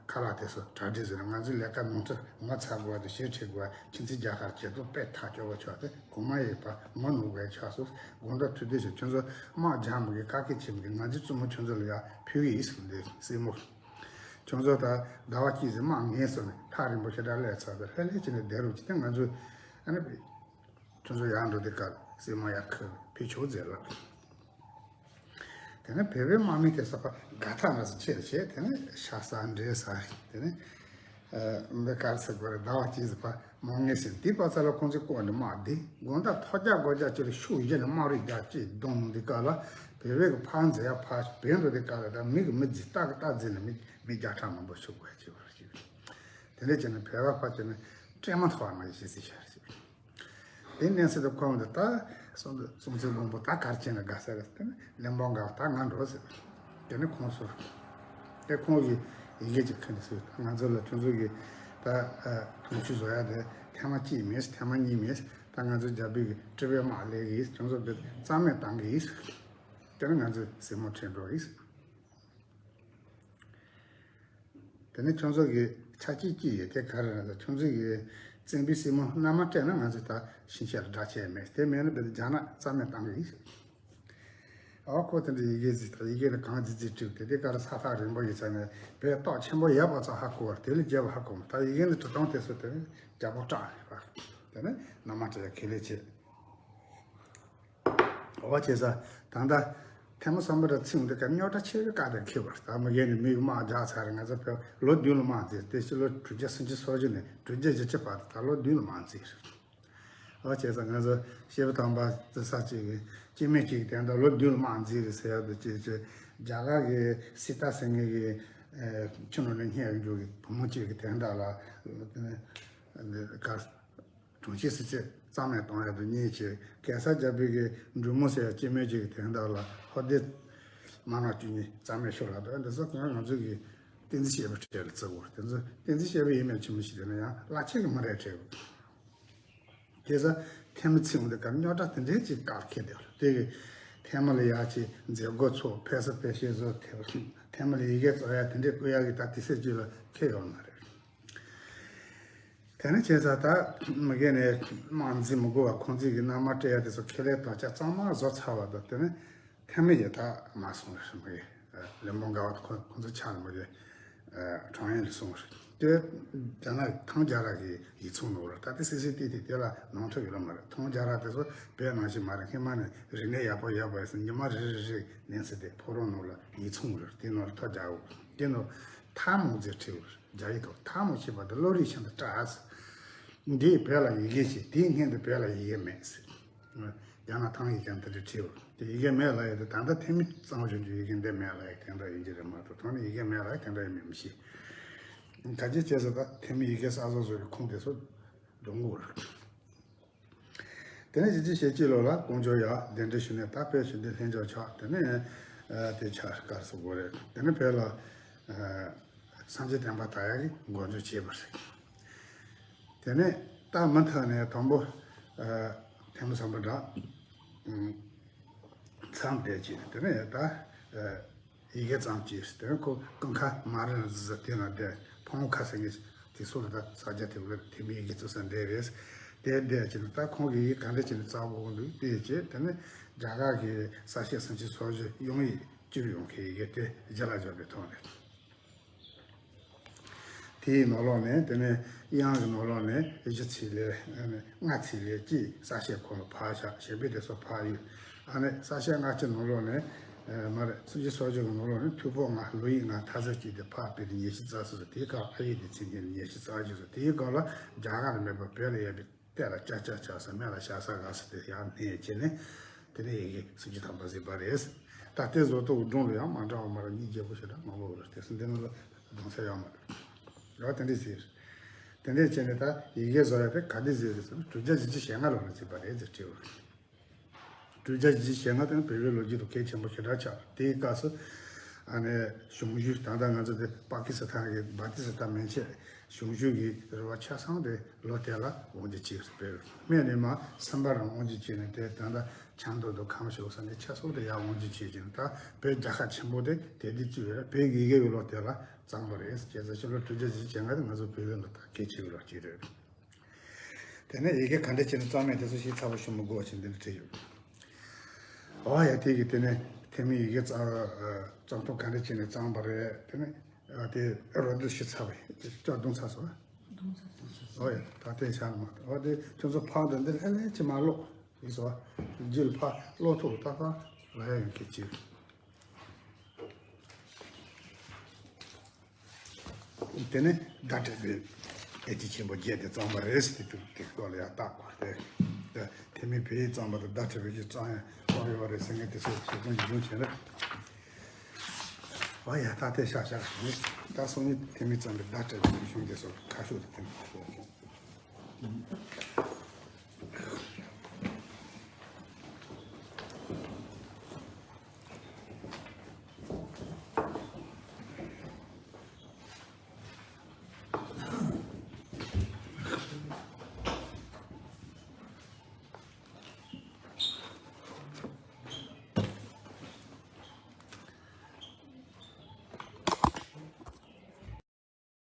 ཁ་ལག་དེ་ཚོ་གྲ་སྒྲིག་བཟོས་ནས་ང་ཚོའི་ལས་ཀ་ནོར་འཁྲུལ་ངོ་ཚ་དགོས་པ་དང་ཞིབ་ཁྲིད་དགོས་པ། ཁྱིམ་མཚེས་རྒྱལ་ཁབ་བྱེད་ཐོག་དཔེ་ཐག་སྐྱོ་བོ་ཆགས་ཏེ་གོང་མ་ཡི་བ་ངོ་ནོར་བའི་ཆགས་སོང་། དགོང་དག་ཐུག་དུས་ཤིག་ཁྱོད་ཚོ་དམག་རྒྱག་མི་དགོས། ཁ་སྐད་ཆེ་མི་དགོས། ང་ཚོའི་བཙུན་མོ་ཁྱོད་ཚོ་ལ་ཡར་ཕུལ་གི་ཡིན་ཟེར་འདི་སྲིང་མོ། ཁྱོད་ཚོ་ད་ཟླ་བ་གཅིག་ཙམ་དམག་ངལ་གསོ་ནས་ཐག་རིང་པོ་ཞེ་དྲག་སླེབས་ཚར་ཏེ་ལྷོད་ལྷོད་བྱས་ནས་བསྡད་རོགས་གྱིས། ད་ང་ཚོས་ཨ་ནི་ཁྱོད་ཚོ་ཡར་འགྲོ་དུས་སྐབས་སྲིང་མོ་ཡར་ཁུར་ཕུལ་ཆོག་ཟེར་ལ། དེ་ནས་བོད་པའི་དམག་མི་དེ་ཚོ་ཕར་དགའ་ཐག་ང་ཚོ་ཆེར་བྱས། དེ་ནས་ཤ་ཟ་འབྲས་ཟ། དེ་ནས་ འདི་ག་རེ་ཟེར་དགོས་རེད། ཟླ་བ་གཅིག་ཙམ་ཕར་མ་ངེས་ཟིན་དེའི་བར་ཚ་ལ་ཁོང་ཚོས་བསྐོར་ནས་དམག་འདི་དགོང་དག་ཐོ་རྒྱག་སྒོ་རྒྱག་ཅིག་ལ་ཤུགས་བཞི་ནས་དམག་རིགས་རྒྱག་ཅིག་བརྡུངས་འདི་ག་ལ་བོད་པའི་གི་ཕར་འཛེག་ཡ་ཕར་བོད་འགྲོ་དེ་ག་ལ་ད་མི་གི་མི་རྫི་རྟ་གི་རྟ་རྫི་ནས་མི་མི་བརྒྱ་ཕྲག་མང་པོ་ཤུགས་དགོས་ཅིག་བར་ཅིག་དེ་འདྲ་བྱས་ནས་བོད་པ་ཕར་བྱས་ནས་སྤྲད་མ་ཐུབ་པ་མ་ཡིན་ཞེས་ཟེར་ཤར་ཅིག་དེ་ནས་སྲིད་དུ་ཁོང་དུ་ད་སྲོང་སྲོང་བཙན་སྒམ་པོ་ད་གར་ཕྱིན་ན་དགའ་ས་རེད། དེ་ནས་བློན་པོ་འགའ་ད་ང་འགྲོ་ཟེར། དེ་ནས་ཁོང་ཚོ་དེ་ཁོང་གིས་ཡི་གེ་ཅིག་ཁྲིད་ནས་སུ་ད་ང་ཚོ་ལ་ཁྱོད་ཚོ་གིས་ད་དུང་ཆུ་བཟོ་ཡ་དེ་ཐེངས་མ་གཅིག་མེད། ཐེངས་མ་གཉིས་མེད། ད་ང་ཚོ་རྒྱ་བོད་ཀྱི་སྤྲུལ་པའི་དམག་ལས་གིས་ཁྱོད་ཚོ་དེ་རྩ་མེད་བཏང་གིས། དེ་ནས་ང་ཚོ་སྲིང་མོ་ཁྲིད་འགྲོ་གིས། དེ་ནས་ཁྱོད་ཚོ་གི་ཆ་རྐྱེན་གཅིག་ཡོད། དེ་ག་རེ་རེད་ཟེར། ཁྱོད་ཚོ་གི་བཙན་པོའི་སྲིང་མོ་མནའ་མ་སྤྲད་ན་ང་ཚོས་ད་ཕྱིན་ཆད་ལ་དགྲ་བྱས་མེད། དེ་མེད་ན་བོད་དུ་རྒྱ་ནག་རྩ་མེད་བཏང་གི་ཡིན། ཨོ་ཁོ་དེ་འདྲ་ཡི་གེ་ཟིག་དང་ཡི་གེ་ནི་གང་ཟིག་ཟིག་བྲིས། དེ་དེ་ག་རེ་ས་ཐག་རིང་པོ་ཡིན་ས་ནས་བོད་ཏོག་ཆེན་པོ་ཡོད་པ་ཚོ་ཧ་གོ་བར་དེ་ལས་རྒྱལ་བ་ཧ་གོ་མ། ད་ཡི་གེ་འདི་བྲིས་སྟངས་དེ་ཚོ་དེ་རྒྱལ་པོ་སྐྲག་རེད་པ། དེ་ནས་མནའ་མ་སྤྲད་ཡ་ཁས་ལེན་བྱས། འོ་བྱས་ས་ད་ལྟ་ཐལ་མོ་སམ་བྷོ་ཊ་ཚིག་འདི་ག་རྙོག་དྲ་ཆེ་བའི་བཀའ་དང་ཁེལ་བར་ད་མི་རྒན་ནས་མིག་དམར་རྒྱག་ཚར། ང་ཚོ་བོད་ལོ་བདུན་ལ་དམག་འཛིང་། དེ་ཕྱི་ལོ་དྲུག་བརྒྱ་སུམ་ཅུ་སོ་བཞི་ནས་དྲུག་བརྒྱ་བཞི་བཅུ་བར་དུ་ད་ལོ་བདུན་ལ་དམག་འཛིང་རེད། འོ་བྱས་ཙང་ང་ཚོ་སྐྱེས་བུ་དམ་པ་དེ་ས་གཅིག་གི་སྐྱེ་དམན་གཅིག་གི་དོན་དག་ལོ་བདུན་ལ་དམག་འཛིང་རེད་ཟེར་ཡག་དེ་ཅིག་ཅིག་རྒྱ་གར་གི་སི་ཏཱ་ཟེར་མཁན་གི་ཁྱོད་ནང་ནས་སྙེག་འགྲོ་གི་བུ་མོ་གཅིག་གི་དོན་དག་ལ་གར། དྲུང་ཆེ་སྲིད་ཆེ་གཙང་མས་གཏོང་ཡག་ཏུ་གཉེར་བྱས། གེ་སར་རྒྱལ་པོའི་གི་འབྲུག་མོ་ཟེར་ཡག་སྐྱེ་དམན་གཅིག་གི་དོན་དག་ལ་ཧོར་སྡེ་དམར་ནག་བཅུ་གཉིས་རྩ་མེད་ཤོར་ལ་དོ་འདི་ཚོ་ཀྱང་ང་ཚོ་གི་བསྟན་འཛིན་བཤད་པའི་གྲས་ལ་བརྩི་དགོས། དེ་ཚོ་བསྟན་འཛིན་བཤད་པ་ཡིན་མིན་ཆི་མོ་ཞིག་དེ་ན་ཡང་བླ་ཆེན་གྱི་མི་རེད་བྲལ་དགོས། དེ་ཚོ་ཐལ་མོ་ཚིག་འོང་དུས་སྐབས་རྙོག་དྲ་དེ་འདྲའི་ཅིག་བཀག་ཁེལ་དེ་དེ་གི་ཐལ་མོ་ལ་ཡག་ཅིག་མཛད་སྒོ་ཚོགས། ཕལ་སར་ཕལ་ཤེས་བཟོ་ཐལ་ཐལ་མོ་ལ་ཡི་གེ་བཟོ་ཡག་དེ་འདྲའི་བསྐུལ་ཡག་གི་ད་དེ་སྲིད་ཅིག་ལ་ཁེལ་ཡོད་མ་རེད། དེ་ནས་བྱས་ཙང་ད་མི་རྒན་ནས་དམག་འཛིང་མི་དགོས་པ་ཁོང་ཚོས་ཀྱི་མནའ་མ་སྤྲད་ཡ་དེ་ཚོ་ཁས་ལེན་དམ་བཅའ་གཙང་མ་བཟོ་ཚར་བ་དང་། དེ་ནས་ཐལ་མོ་ཡི་ད་མ་སོང་རེད། མི་རྒན་བློན་པོ་འགའ་བ་ཁོ་ཁོང་ཚོ་ཆ་ལ་མི་རྒན་ཁྲང་ཡན་ལ་སོང་རེད། དེ་དེ་ན་ཐང་རྒྱལ་རབས་ཀྱི་ཡིག་ཚང་ནོར་རེད། ད་དེ་སི་སི་ཏི་ཏི་དེ་ལ་ནོར་འཁྲུལ་ཡོད་ལ་མ་རེད། ཐང་རྒྱལ་རབས་དེ་ཚོ་བོད་ནང་བཞིན་མ་རེད། ཧི་མ་ནས་རིག་གནས་ཡག་པོ་ཡག་པོ་ཡོད་ས་ཉི་མ་རེ་རེ་རེ་ནས་སི་ཏི་ཕོ་རོག་ནོར་ལ་ཡིག་ཚང་རེད། དེ་ནོར་ཐོ་རྒྱག་འོ་དེ་ནོར་ཐལ་མོ་ཟེར་ཁྲིད་འོ། རྒྱ་ཡིག་ཐོག་ཐལ་མོ་ཞེས་པ་དེ་བློ་རིག་ཤིན་ཏུ་བཀྲ་ཟེར། འདིས་བོད་ལ་ཡི་གེ་ཤེས། དེའི་སྔོན་དུ་བོད་ལ་ཡི་གེ་མེད་ཟེར། རྒྱ་ནག་ཐང་ཡིག་ཀྱང་དེ་འདྲ་བྲིས་འོ། དེ་ཡི་གེ་མེད་ལ་ཡོད་དེ་ད་ལྟ་ཐལ་མོ་གཙང་བཞིན་གྱི་ཡི་གེ་འདི་མེད་ལ་ཡོད་དེ་འདྲ་ཡིན་གྱི་རེད་མ་གཏོགས་ཐོག་ནས་ཡི་གེ་མེད་ལ་ཡོད་དེ་འདྲ་ཡིན་མིན་མི་ཤེས། ག་ཅི་བྱས་ཟེར་ད་ཐལ་མོ་ཡི་གེ་གསར་བཟོ་བཟོ་གི་ཁུངས་དེ་ཚོ་སྡོམ་དགོས་རེད། དེ་ནས་ཅི་ཅི་ཞེ་ཅི་ལོ་ལ་ཀོང་ཇོ་ཡ་གདན་འདྲེན་ཞུས་ནས་ད་བོད་ཞི་བདེ་ལྷན་ཚོགས་ཆགས། དེ་ནས་དེ་ཆ་དཀར་སོ་དགོས་རེད། དེ་ནས་བོད་ལ་སངས་རྒྱས་བསྟན་པ་དར་ཡག་གི་འགོ་འཛུགས་བྱས་པ་རེད། དེ་ནས་ད་མུ་མཐུད་ནས་དང་པོ་ཐལ་མོ་སམ་བྷོ་ཊ་མཚམས་བསྡད་ཀྱི། དེ་ནས་ད་ཡི་གེ་བརྩམས་ཀྱི། དེ་ནས་ཁོ་ཀུན་མཁར་མ་རི་ན་ཟི་དེ་ན་བསྡད། ཕོང་ཁ་ཟེར་མཁན་དེ་སུ་ལ་ད་ས་རྒྱ་དེ་བ་ལ་ཐལ་མོ་ཡི་གེ་བཙུགས་ས་འདི་རེད། དེ་བསྡད་ཀྱི་ད་ཁོང་གིས་ཡི་གེ་ག་འདྲ་བྱས་ནས་བཙུགས་དགོས་འདུག་བལྟས་ཀྱི། དེ་ནས་རྒྱ་གར་གྱི་ས་སྐྱ་སུམ་ཅུ་སོ་བཞི་དབྱངས་ཡིག་བཅུར་ཡོང་མཁན་ཡི་གེ་དེ་རྒྱ་ལ་འབྱོར་བའི་ཐོག་ནས། དེའི་ནང་ལོགས་ནས་དེ་ནས་དབྱངས་ཀྱི་ནང་ལོགས་ནས་བཞི་ཚིག་ལས་ལྔ་ཚིག་ལས་གཅིག་ས་སྐྱའི་ཁོངས་ལ་ཕར་བཞག་གཞན་པའི་དེ་ཚོ་ཕར་གཡུག་ཨ་ནི་ས་སྐྱ་སྔ་ཕྱི་ནང་ལོགས་ནས་མ་རེད། སུམ་ཅུ་སོ་བཞི་གི་ནང་ལོགས་ནས་ཐུ་བྷོ་ལྔ་ལོ་ཡིག་ལྔ་མཐའ་ཚིག་གཅིག་དེ་ཕར་ཕུད་དེ་ཉི་ཤུ་རྩ་གསུམ་སོ། དེའི་ཁར་ཨ་ཡིག་དེ་ཚིག་ཉིས་ཉི་ཤུ་རྩ་བཞི་སོ། དེའི་སྒང་ལ་རྒྱ་གར་ལ་མེད་པར་བོད་ལ་ཡོད་པའི་གཏེར་ལ་ལྕགས་ལྕགས་ཆགས་ས་མེ་ལ་ཤར་ས་ག་ས་དེ་ཡར་སྣོན་བྱས་ནས་དེ་ནས་ཡི་གེ་སུམ་ཅུ་ཐམ་པ་བཟོས་པ་རེད། ད་ལྟའི་བཟོ་ལྟ་བུ་སྒྲུང་ལ་ཡང་མ་འདྲ་བ་མ་རེད། གཉིས་རྒྱལ་པོ་ཞེ་དྲག་མང་པོ་ཡོད་རེད། དེ་ཚོ་འདི་ནང་ལ་གདམ་ས་ཡོད་མ་རེད། རེད་བ། དེ་འདྲས་ཟེར། དེ་འདྲས་བྱས་ནས་ད་ཡི་གེ་བཟོ་ཡ་དེ་ག་དུས་བཟོས་རེད་ཟེར་ན་དྲུག་བརྒྱ་བཞི་བཅུ་ཞེ་ལྔ་ལོ་ལ་བརྩིས་པ་རེད་ཟེར་བྲིས་པ་རེད། དྲུག་བརྒྱ་བཞི་བཅུ་ཞེ་ལྔ་དེ་ནི་བོད་པའི་ལོ་རྒྱུས་དང་གལ་ཆེན་པོ་ཞེ་དྲག་ཆགས། དེའི་སྐབས་སུ་ཨ་ནི་གཞུང་བཞུགས། ད་ལྟ་ང་ཚོ་དེ་པ་ཀི་སི་ཐན་གྱི་བ་ཏི་སི་ཐན་མན་ཆད་གཞུང་བཞུགས་ཀྱི་རེ་བ་ཆ་ཚང་དེ་ལོ་དེ་ལ་དབང་ཆ་ཕྱིས་པས། སྨད་ནས་མར་སུམ་པ་རང་དབང་ཆ་ཕྱིས་ནས་དེ་ད་ལྟ་ཆབ་མདོ་དང་ཁམས་ཕྱོགས་ས་ནས་ཆ་ཚང་དེ་ཡར་དབང་ཆ་ཕྱིས་ཀྱི་ནས། ད་བོད་རྒྱལ་ཁབ་ཆེན་པོ་དེ་དེ་དུས་བཙུགས་ཡོད་རེད། བོད་དགེ་རྒན་གྱི་ལོ་དེ་ལ་བརྩམས་པ་རེད། བྱས་ཙང་ཕྱི་ལོ་དྲུག་བརྒྱ་བཞི་བཅུ་ཞེ་ལྔ་དེ་ང་ཚོ་བོད་པའི་ལོ་ད་གལ་ཆེ་བའི་ལོ་གཅིག་རེད། དེ་ནས་ཡི་གེ་ག་འདྲ་བྱས་ནས་བརྩམས་མིན་དེ་ཚོ་ཞིག་ཚ་པོ་ཞུ་མི་དགོས་པ་ཞིག་འདི་འདྲ་བྲིས་ཡོད། འོ་ཡ། དེ་གི་དེ་ནས་ཐལ་མོའི་ཡི་གེ་བརྩམས་བརྩམས་ཐབས་ག་འདྲ་བྱས་ནས་བརྩམས་པ་རེད། དེ་ནས་ཨ་དེ་རོ་འདི་ཞིག་ཚ་བས་ཅིག་ཅོག་རྡུང་ཚ་སོང་། རྡུང་ཚ་སོང་། འོ་ཡ། ད་དེ་ཤར་མ་འོ་དེ་ཁྱོད་ཚོ་ཕག་དང་འདི་ལྷན་ལྷན་ཅིག་མ་ཀློག་ཡིན་སོ། རྒྱུད་ལ་ཕར་ཀློག་ཐུབ་ད་ཕར་ལ་ཡ་ཡོང་གི་ཅིག་དེ་ནས་བརྡ་སྤྲད་པའི་ཨེ་ཅིག་ཆེན་པོ་བརྒྱད་དེ་བརྩམས་པ་རེད་ཟེར་དེ་དུས་དེ་སྐོར་ལ་ཡང་བརྟག་དགོས་ཏེ། དེ་མིན་བོད་ཡིག་བརྩམས་པ་དང་བརྡ་སྤྲད་པའི་ཡིག་བརྩམས་ཡང་བརྩམས་ཡོད་པ་རེད་ཟེར་མཁན་དེ་ཚོ་ཞིབ་ཚང་ཞིབ་ཚང་བྱས་ན། ཨ་ཡ་ད་ལྟའི་ཤག་ཤག་ཞིག་ནི་ད་སང་ཉིན་དེ་མིན་བརྩམས་པའི་བརྡ་སྤྲད་པའི་རིག་གཞུང་དེ་ཚོ་ཁ་ཤོག་ཏུ་དེ་འདྲ་ཞིག་ཡོད་ཀྱང་།